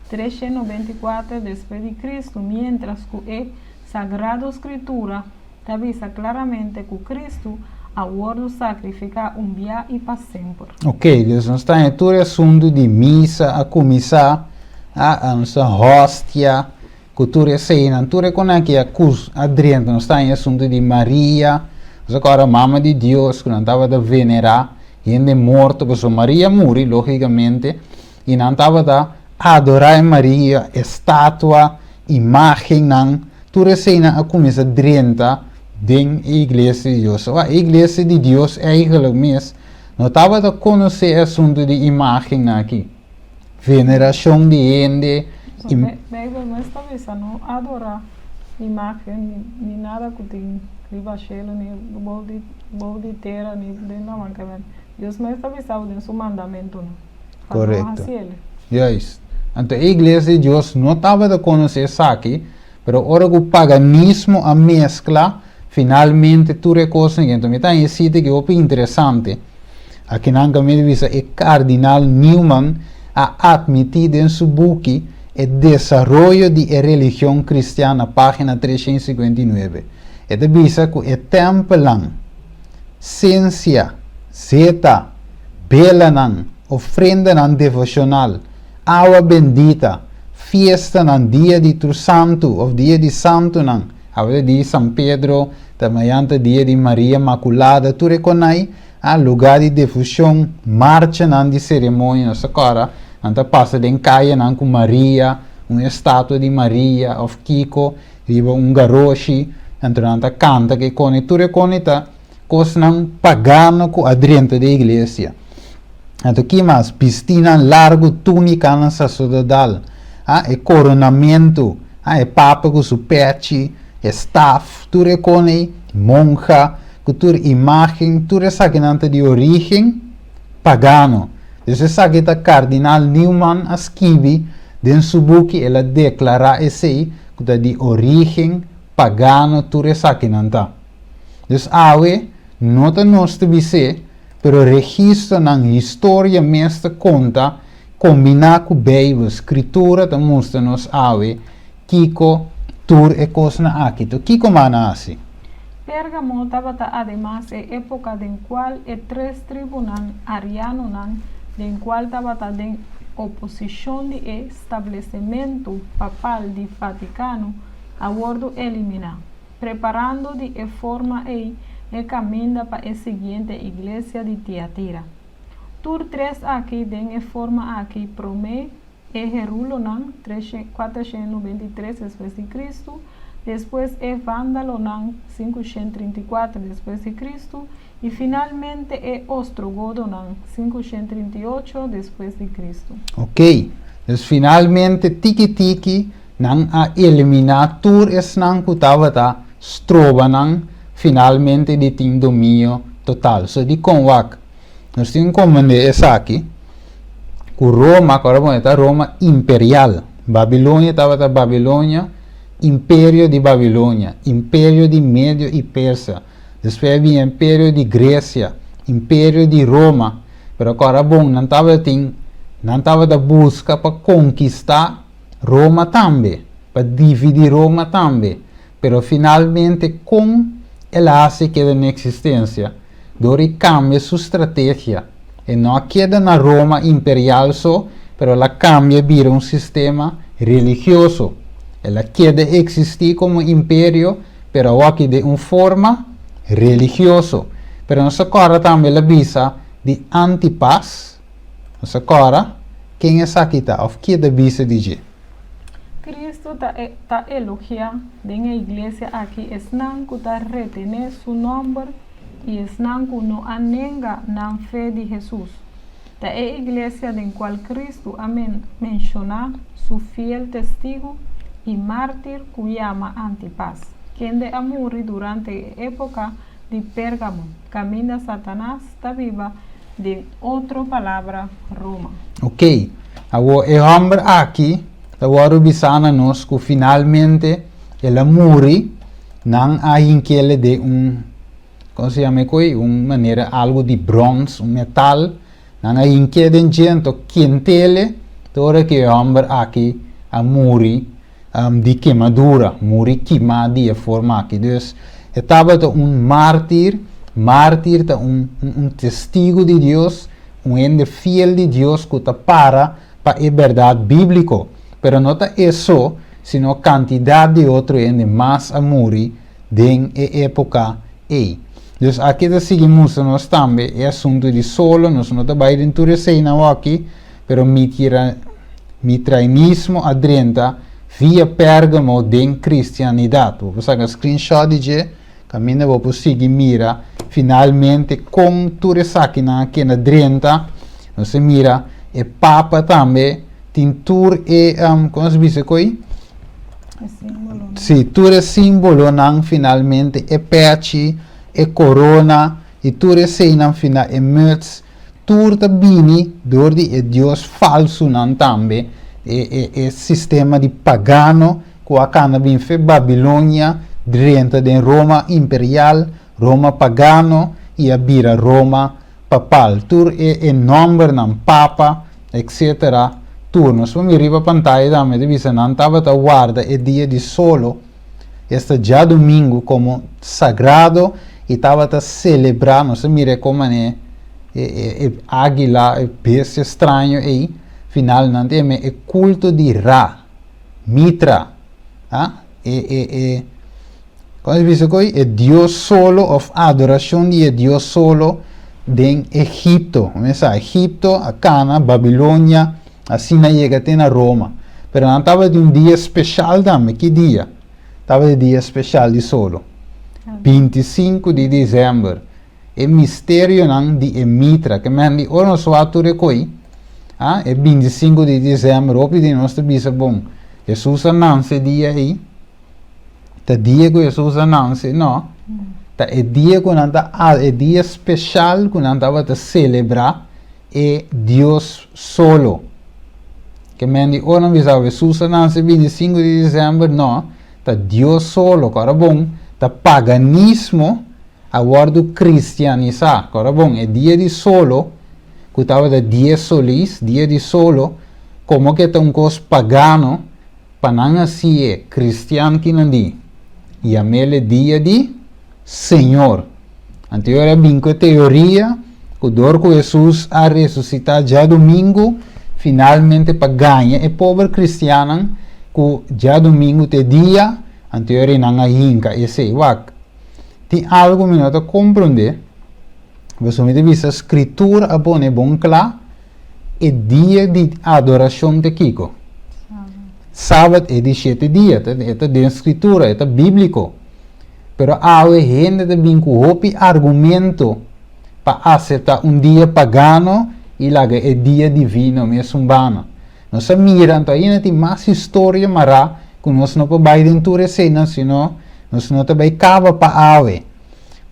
394 despues di Kristu, miéntras ku e Sagrado Skritura ta bisa klaramente ku Kristu a wòrdu sakrifiká un bia i pa semper. Ok, dus nos ta haña tur e asuntu di misa a kuminsá, a nos ta hostia ku tur eseinan, tur e konan ki a kus a drenta, nos ta haña e asuntu di Maria, nos a kòrda Mama di Dios ku nan tabata venerá hende morto, pasobra Maria a muri lógikamente, i nan tabata adorá e Maria, estatua, imágennan, tur eseinan a kuminsá drenta den e iglesia di Dios. Ora, e iglesia di Dios eigenlijk mes no tabata konosé e asuntu di imágennan aki. Venerashon di hende. So, Beibel mes ta bisa no adorá imágen ni nada ku tin riba shelu ni bou di bou di tera ni den laman. Dios mes ta bisa bo den su mandamentunan. Korekto. Juist. Anto e iglesia di Dios no tabata konosé esaki, pero ora ku paganismo a meskla, finalmente tur e kosnan aki. Anto mi ta haña e sita aki hopi interesante. Akinan ka mi ta bisa e Kardinal Newman a atmití den su buki E desaroyo di e religion kristian na página 359. E ta bisa ku e tèmpelnan, sensia, zeta, belanan, ofrendanan devoshonal, awa bendita, fiestanan, dia di tur santu òf dia di santunan, awe ta dia di San Pedro, ta mañan ta dia di Maria Makulada, tur e konai a lugá di devoshon, marchanan di seremonia, nos ta kòrda nan ta pasa den kayanan ku Maria, un estatua di Maria òf kiko riba un garoshi, anto nan ta kanta ku e kone, tur e kone ta. Kosnan pagano ku a drenta den iglesia. Anto ki mas? Bistinan largu, túnikanan saserdodal, a e koronamentu, a e papa ku su pèchi, e staf, tur e kon ei, monha, ku tur imágen, tur esakinan ta di orígen pagano. Dus esaki ta Kardinal Newman a skibi den su buki, el a deklará esei ku ta di orígen pagano tur esakinan ta. Dus awe no ta nos ta bis'é, pero registronan, historia mes ta konta, kombiná ku Beibel, Skritura ta mustra nos awe kiko tur e kosnan aki ta. Kiko man a hasi? Pérgamo tabata ademas e époka den kual e tres tribunan arianonan den kual tabata den oposishon di e stablesementu papal di Vatikano a wòrdu eliminá. Preparando di e forma ei e kaminda pa e siguiente iglesia di Tiatira. Tur tres aki den e forma aki, promé e herulonan, 493 despues di Kristu, despues e vándalonan, 534 despues di Kristu, i finalmente e ostrogodonan, 538 despues di Kristu. Oké, dus finalmente tiki tiki Nan a eliminá tur esnan ku tabata stroba nan finalmente di tin dominio total. So dikon wak? Nos tin komprendé esaki ku Roma, ku ora pone ta Roma imperial. Babilonia tabata Babilonia, imperio di Babilonia, imperio di Medio i Persia. Despues a bini imperio di Gresia, imperio di Roma. Pero ku ora bon nan tabatin, nan tabata buska pa konkistá Roma tambe, pa dividi Roma tambe, pero finalmente kon el a hasi keda na eksistensia? Dor di kambia su strategia. E no a keda na Roma imperial so, pero el a kambia bira un sistema religioso. El a keda eksistí komo imperio, pero awoki den un forma religioso. Pero nos ta kòrda tambe el a bisa di Antipas. Nos a kòrda ken esaki ta òf ke ta bisa di dje. Kristu ta ta elogiá den e iglesia aki esnan ku ta retené Su nòmber i esnan ku no a nenga nan fe di Hesus. Ta e iglesia den kual Kristu a menshoná Su fiel testigu i mártir ku yama Antipas, kende a muri durante e époka. Di Pérgamo, kaminda Satanas ta biba, den otro palabra, Roma. Ok, awor e hòmber aki ta wòrdu bisá na nos ku finalmente el a muri, nan a hink'é den un, kon se yama e koi? Un manera algu di bròns, un metal, nan a hink'é den dje, anto kent'é te ora ku e hòmber aki a muri. Di kemadura, muri kimá di e forma aki. Dus, e tabata un mártir. Mártir ta un, un testigu di Dios, un hende fiel di Dios ku ta para pa e bèrdat bíbliko. Pero no ta e so, sino kantidat di otro hende mas a muri den e époka ei. Dus aki ta sigui mustra nos tambe e asuntu di solo. Nos no ta bai den tur eseinan awaki, pero mi mitrainismo a drenta via Pérgamo den kristianidat. Bo por saka screenshot di dje, kaminda bo por sigui mira finalmente kon tur esakinan a keda drenta. Nos a mira e papa tambe tin tur e, kon nos bisa koe? E símbolonan. Sí, tur e símbolonan finalmente, e pechi, e korona i tur eseinan final, e muts. Tur ta bini dor di e dios falsunan tambe, e e e sistema di pagano ku a kanda bin fe Babilonia drenta den Roma imperial, Roma pagano i a bira Roma papal. Tur e e nòmbernan, papa, etcetera, tur. Nos por mira riba pantaya tambe ta bisa nan tabata warda e dia di solo, esta djadumingu, komo sagrado i tabata selebrá. Nos a mira e kon manera e e e águila, e bestia straño ei, final nan ta yama e kulto di Ra, Mitra, a e e e kon ta bisa ku ei? E dios solo òf adorashon di e dios solo den Egipto. Mesa Egipto a kana Babilonia asina yega te na Roma. Pero nan tabatin un dia speshal tambe. Ki dia? Tabata e dia speshal di solo. 25 di desèmber. E misterionan di e mitra. Ke men di ora nos wak tur e koi, ah, e 25 di desèmber, hopi di nos ta bisa, bon, Hesus a nanse e dia ei. Ta dia ku Hesus a nanse? No. Ta e dia ku nan ta, e dia speshal ku nan tabata selebrá e Dios solo. Ke men di ora nan bisa Hesus a nanse 25 di desèmber? No. Ta Dios solo. Kòrda bon, ta paganismo a wòrdu kristianisá. Kòrda bon, e dia di solo, ku tabata dies solis, dia di solo, komo ke ta un kos pagano, Pa nan hasi e kristian kinan di yam'el e dia di Señor. Anto ora a bin ku e teoria ku dor ku Hesus a resusitá djadumingu, finalmente pa gaña e pober kristiannan ku djadumingu ta e dia, anto ora nan a hinka esei. Wak, tin algu mi no ta komprondé, pasobra mi ta bisa Skritura a pone bon kla E dia di adorashon ta kiko? Sabat e di shete dia, e ta den Skritura, e ta bíbliko. Pero awe hende ta bin ku hopi argumento pa aseptá un dia pagano i laga e dia divino mesun bana. Nos a mira anto ainda tin mas historia mará ku nos no por bai den tur eseinan sino nos no ta bai kaba pa awe.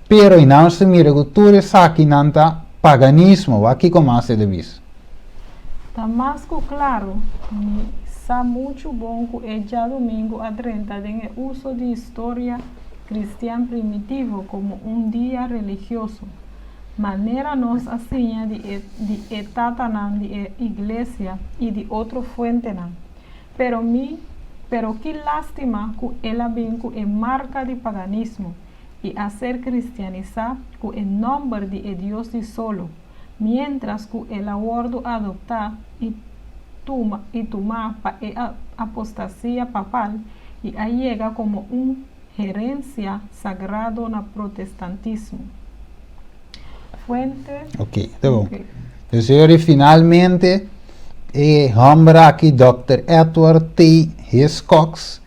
Pero i nan nos ta mira ku tur esakinan ta paganismo. Wak kiko mas e ta bisa. Ta mas ku klaru, mi sa muchu bon ku e djadumingu a drenta den e uso di historia kristian primitivo komo un dia religioso, manera nos a siña di e di e tatanan di e iglesia i di otro fuentenan. Pero mi, pero ki lástima ku el a bin ku e marka di paganismo i a ser kristianisá ku e nòmber di e dios di solo, miéntras ku el a wòrdu adoptá i tuma i tumá pa e apostasia papal i a yega komo un herensia sagrado na protestantismo. Fuente. Ok, ta bon. Dus yori finalmente e hòmber aki, Dòkter Edward T. Hiscox,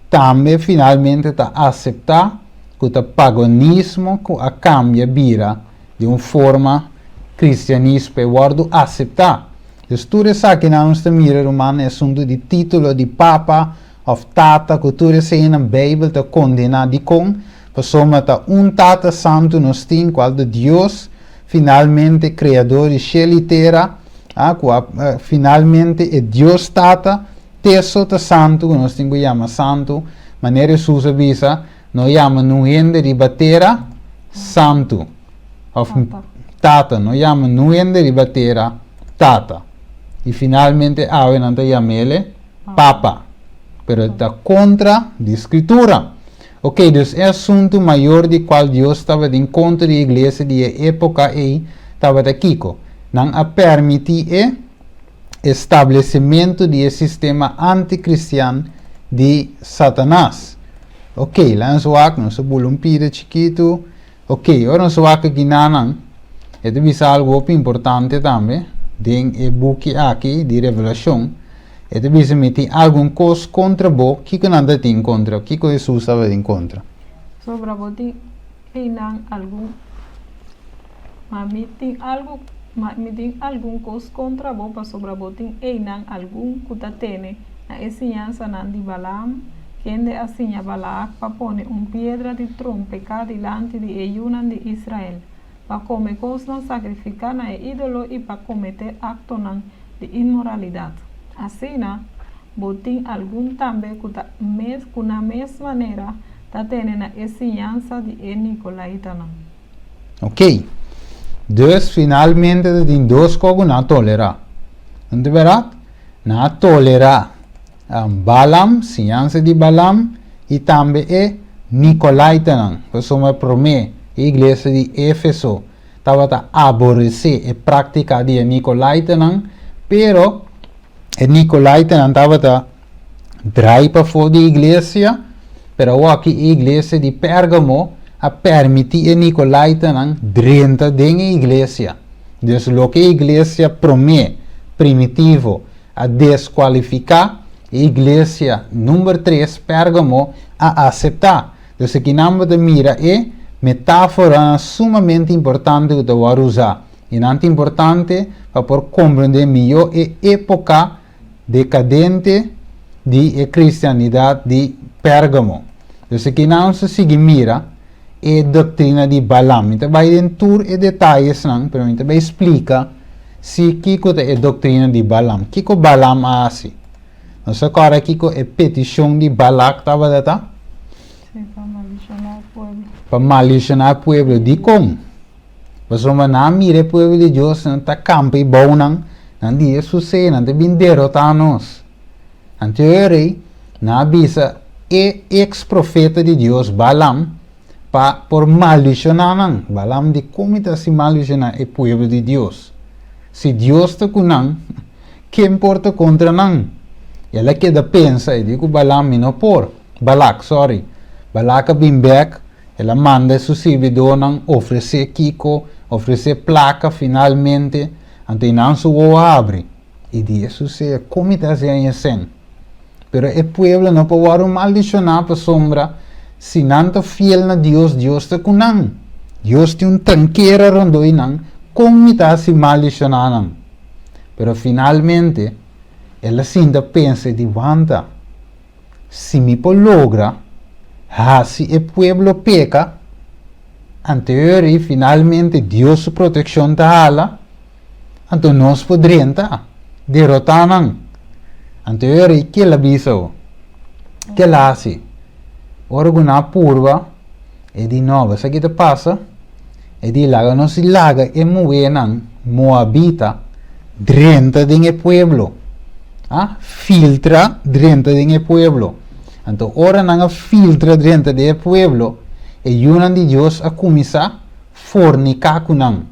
tambe finalmente ta aseptá ku ta paganismo ku a kambia bira di un forma kristianismo pa e wòrdu aseptá. Dus tur esakinan nos ta mira ruman e asuntu di título di papa òf tata ku tur eseinan Beibel ta kondená. Dikon? Pasobra ta un Tata Santu nos tin, kual ta Dios, finalmente Kreador di shelu i tera, a ku a finalmente e Dios Tata, te so ta santu ku nos tin ku yama santu, manera Hesus a bisa, no yama nun hende riba tera santu, òf Tata, no yama nun hende riba tera Tata. I finalmente awe nan ta yam'ele Papa, pero e ta kontra di Skritura. Ok, dus e asuntu mayor di kual Dios tabatin kontra di e iglesia di e époka ei tabata kiko? Nan a pèrmití e establesimentu di e sistema antikristian di Satanas. Ok, laga nos wak, nos a bula un pida chikitu. Ok, ora nos wak aki nanan, e ta bisa algu hopi importante tambe den e buki aki di Revelashon. E ta bisa mi tin algun kos kontra bo. Kiko nan ta tin kontra? Kiko Hesus tabatin kontra? Sobra bo tin einan algun, ma mi tin algu, ma mi tin algun kos kontra bo, pasobra bo tin einan algun ku ta tene na e siñansanan di Balaam, kende a siña Balaak pa pone un piedra di trompeká dilanti di e yunan di Israel, pa kome kosnan sakrifiká na e ídolo i pa kometé aktonan di inmoralidat. Asina, bo tin algun tambe ku ta mes ku na mes manera ta tene na e siñansa di e nikolaitanan. Ok. Dus finalmente ta tin dos kos ku nan a tolerá. No ta bèrdat? Nan a tolerá Balaam, siñansa di Balaam, i tambe e nikolaitanan. Pasobra promé e iglesia di Éfeso tabata aboresé e práktika di e nikolaitanan, pero e nikolaitanan tabata drai pafó di iglesia, pero awor aki e iglesia di Pérgamo a permití e nikolaitanan drenta den e iglesia. Dus loke e iglesia promé, primitivo, a deskualifiká, e iglesia number tres, Pérgamo, a aseptá. Dus akinan bo ta mira e metáforanan sumamente importante ku ta wòrdu usá. I nan ta importante pa por komprendé mihó e époka dekadente di e kristianidat di Pérgamo. Dus akinan nos ta sigui mira e doktrina di Balaam. Mi ta bai den tur e detayesnan, pero mi ta bai splika si kiko ta e doktrina di Balaam. Kiko Balaam a hasi? Nos ta kòrda kiko e petishon di Balak tabata ta? Sí, pa maldishoná e pueblo. Pa maldishoná e pueblo. Dikon? Pasobra nan a mira e pueblo di Dios, nan ta kampa i bou nan, nan di e susé, nan ta bin derotá nos. Anto e rei, nan a bisa e eks profeta di Dios, Balaam, pa por maldishoná nan. Balaam di, Kon mi ta hasi maldishoná e pueblo di Dios? Si Dios ta ku nan, ken por ta kontra nan? El a keda pensa, e di ku Balaam, Mi no por. Balak, sorry. Balak a bin bèk, el a manda su sirbidónan ofresé kiko, ofresé plaka finalmente, anto i nan su wowo a habri. I di e susea, kon mi ta hasi haña sèn? Pero e pueblo no por wòrdu maldishoná pasobra si nan ta fiel na Dios, Dios ta ku nan. Dios tin un trankera rondó i nan, kon mi ta hasi maldishoná nan? Pero finalmente, el a sinta pensa i di, Wanta, si mi por logra hasi e pueblo peka, anteor i finalmente Dios su protekshon ta hala, Anto nos por drenta, derotá nan. Anto e rei kel a bisa bo? Kel a hasi? Ora ku nan a purba, e di, No, bo sa ki ta pasa? E di, Laga nos laga e muhénan moabita drenta den e pueblo. A filtra drenta den e pueblo. Anto ora nan a filtra drenta den e pueblo, e yunan di Dios a kuminsá forniká ku nan.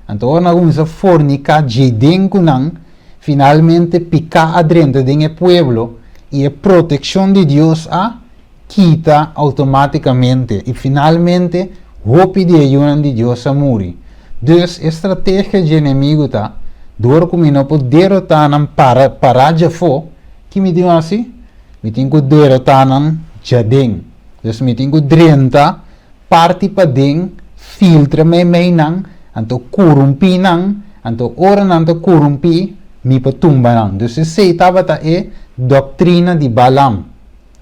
Anto ora nan a kuminsá forniká djeden ku nan, finalmente piká a drenta den e pueblo i e protekshon di Dios a kita outomátikamente i finalmente hopi di e yunan di Dios a muri. Dus e strategia dje enemigu ta, Dor ku mi no por derotá nan para pará djafó, ki mi tin ku hasi? Mi tin ku derotá nan djaden. Dus mi tin ku drenta parti paden, filtra meimei nan, anto kurumpí nan, anto ora nan ta kurumpí, mi por tumba nan. Dus esei tabata e doktrina di Balaam,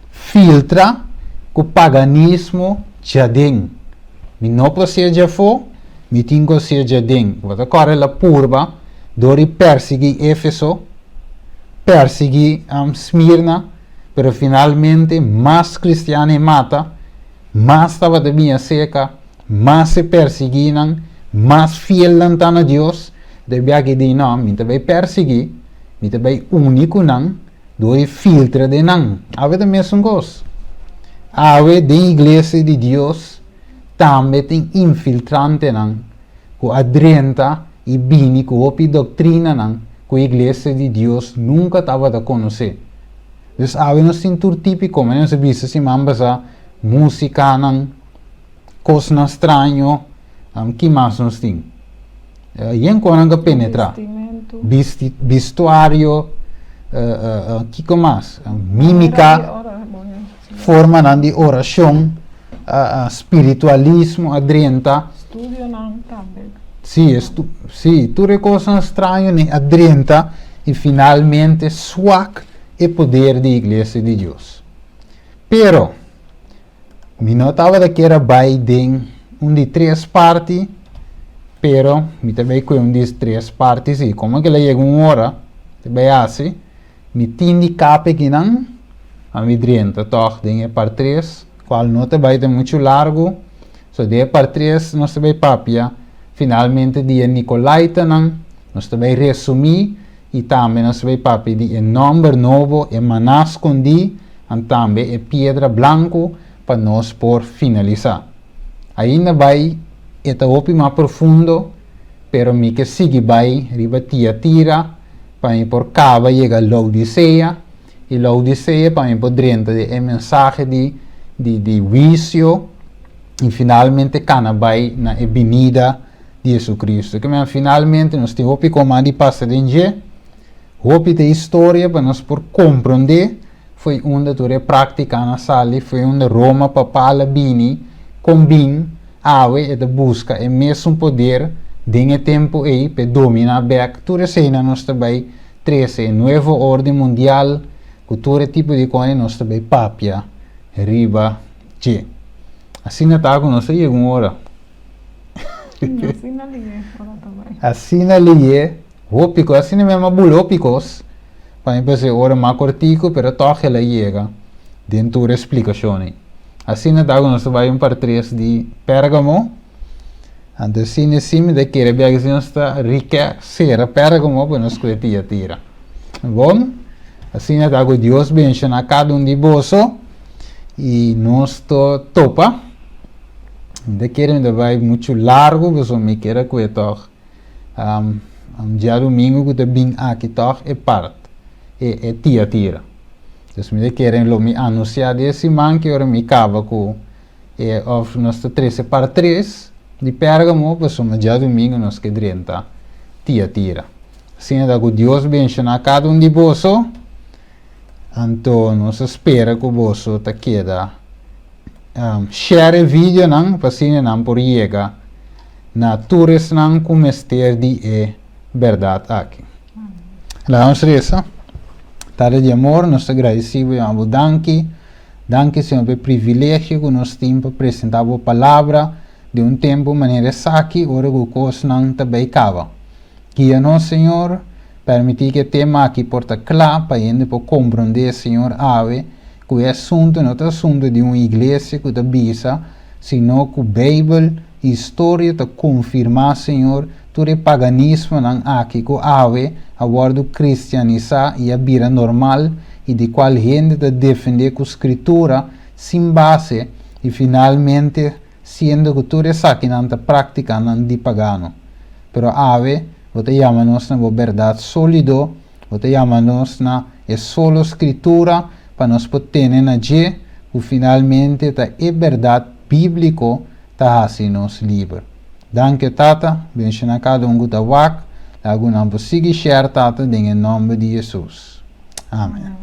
filtra ku paganismo djaden. Mi no por hasié djafó, mi tin ku hasié djaden. Bo ta kòrda el a purba dor di persiguí Éfeso, persiguí Smirna, pero finalmente mas kristian e mata, mas tabata bini aserka, mas e persiguí nan, mas fiel nan ta na Dios. Debí aki di, No, mi ta bai persiguí, mi ta bai uni ku nan, Dor e filtra den nan. Awe ta mesun kos. Awe den iglesia di Dios tambe tin infiltrantenan ku a drenta i bini ku hopi doktrinanan ku iglesia di Dios nunka tabata konosé. Dus awe nos tin tur típiko, manera nos a bisa siman pasá, músikanan, kosnan straño, ki mas nos tin? Yen konan ka penetrá. Bistimentu. Bistuario, kiko mas? Mímika, formanan di orashon, spiritualismo a drenta. Studionan tambe. Sí, sí, tur e kosnan straño a drenta i finalmente swak e poder di Iglesia di Dios. Pero, Mi no tabata kier a bai den un di tres parti, pero mi ta bai kue un di tres parti si. Komo kila yega un ora, ta bai hasi, mi tin di kape kinan, a mi drenta tòg den e part tres, kual no ta bai ta muchu largu. So den e part tres nos ta bai papia finalmente di e Nikolaitanan, nos ta bai resumí I tambe nos bay papia di e nomber nobo, e maná skondí, an tambe e piedra blanku pa nos por finalisá. Ainda bay e ta hopi mas profundo, pero mi ke sigui bay riba Tiatira pa mi por kaba yega Laodisea, i Laodisea pa mi por drenta den e mensahe di di di huisio i finalmente kana bay na e binida di Jesucristo. Ke men finalmente nos tin hopi koma di pasa den dje, hopi ta historia pa nos por komprondé foi unda tur e práktikanan a sali, foi unda Roma papal a bini, kon bin awe e ta buska e mesun poder den e tempu ei p'e dominá bèk. Tur eseinan nos ta bai trese e nuevo orden mundial ku tur e tipo di kos nos ta bai papia riba dje. Asina ta ku nos ta yega un ora. Asina lié ora ta bai. Asina lié hopi kos, asina mi a bula hopi kos pa mi p'esei ora mas kortiku pero tòg el a yega den tur e splikashon ei. Asina ta ku nos ta bai un par tres di Pérgamo, anto asina si mi ta kere bia si nos ta rikè sera Pérgamo pa nos kue Tiatira. Bon, asina ta ku Dios benshoná kada un di boso i nos ta topa. Mi ta kere mi ta bai muchu largu pasobra mi kere ku e tòg djadumingu ku ta bin aki tòg e part e e Tiatira. Dus mi ta kere lo mi anunsiá di e siman ki ora mi kaba ku e òf nos ta trese part tres di Pérgamo pasobra djadumingu nos ke drenta Tiatira. Asina ta ku Dios benshoná kada un di boso, anto nos a spera ku boso ta keda. Share e videonan pa asina nan por yega na tur esnan ku mester di e bèrdat aki. Laga nos resa. Tata di amor, nos ta gradisí bo i yama bo danki. Danki, Señor, pa e privilegio ku nos tin pa presentá bo Palabra den un tempu manera esaki ora ku kosnan ta bai kaba. Guia nos, Señor. Permití ku e tema aki por ta kla pa hende por komprondé, Señor, awe ku e asuntu no ta asuntu di un iglesia ku ta bisa, sino ku Beibel i historia ta konfirmá, Señor, tur e paganismonan aki ku awe a wòrdu kristianisá i a bira normal i di kual hende ta defendé ku Skritura sin base i finalmente siendo ku tur esakinan ta práktikanan di pagano. Pero awe bo ta yama nos na bo bèrdat sólido, bo ta yama nos na e solo Skritura pa nos por tene na dje, ku finalmente ta e bèrdat bíbliko ta hasi nos liber. Danki, Tata, benshoná kada un ku ta wak, laga ku nan por sigui share, Tata, den e nòmber di Hesus. Amen.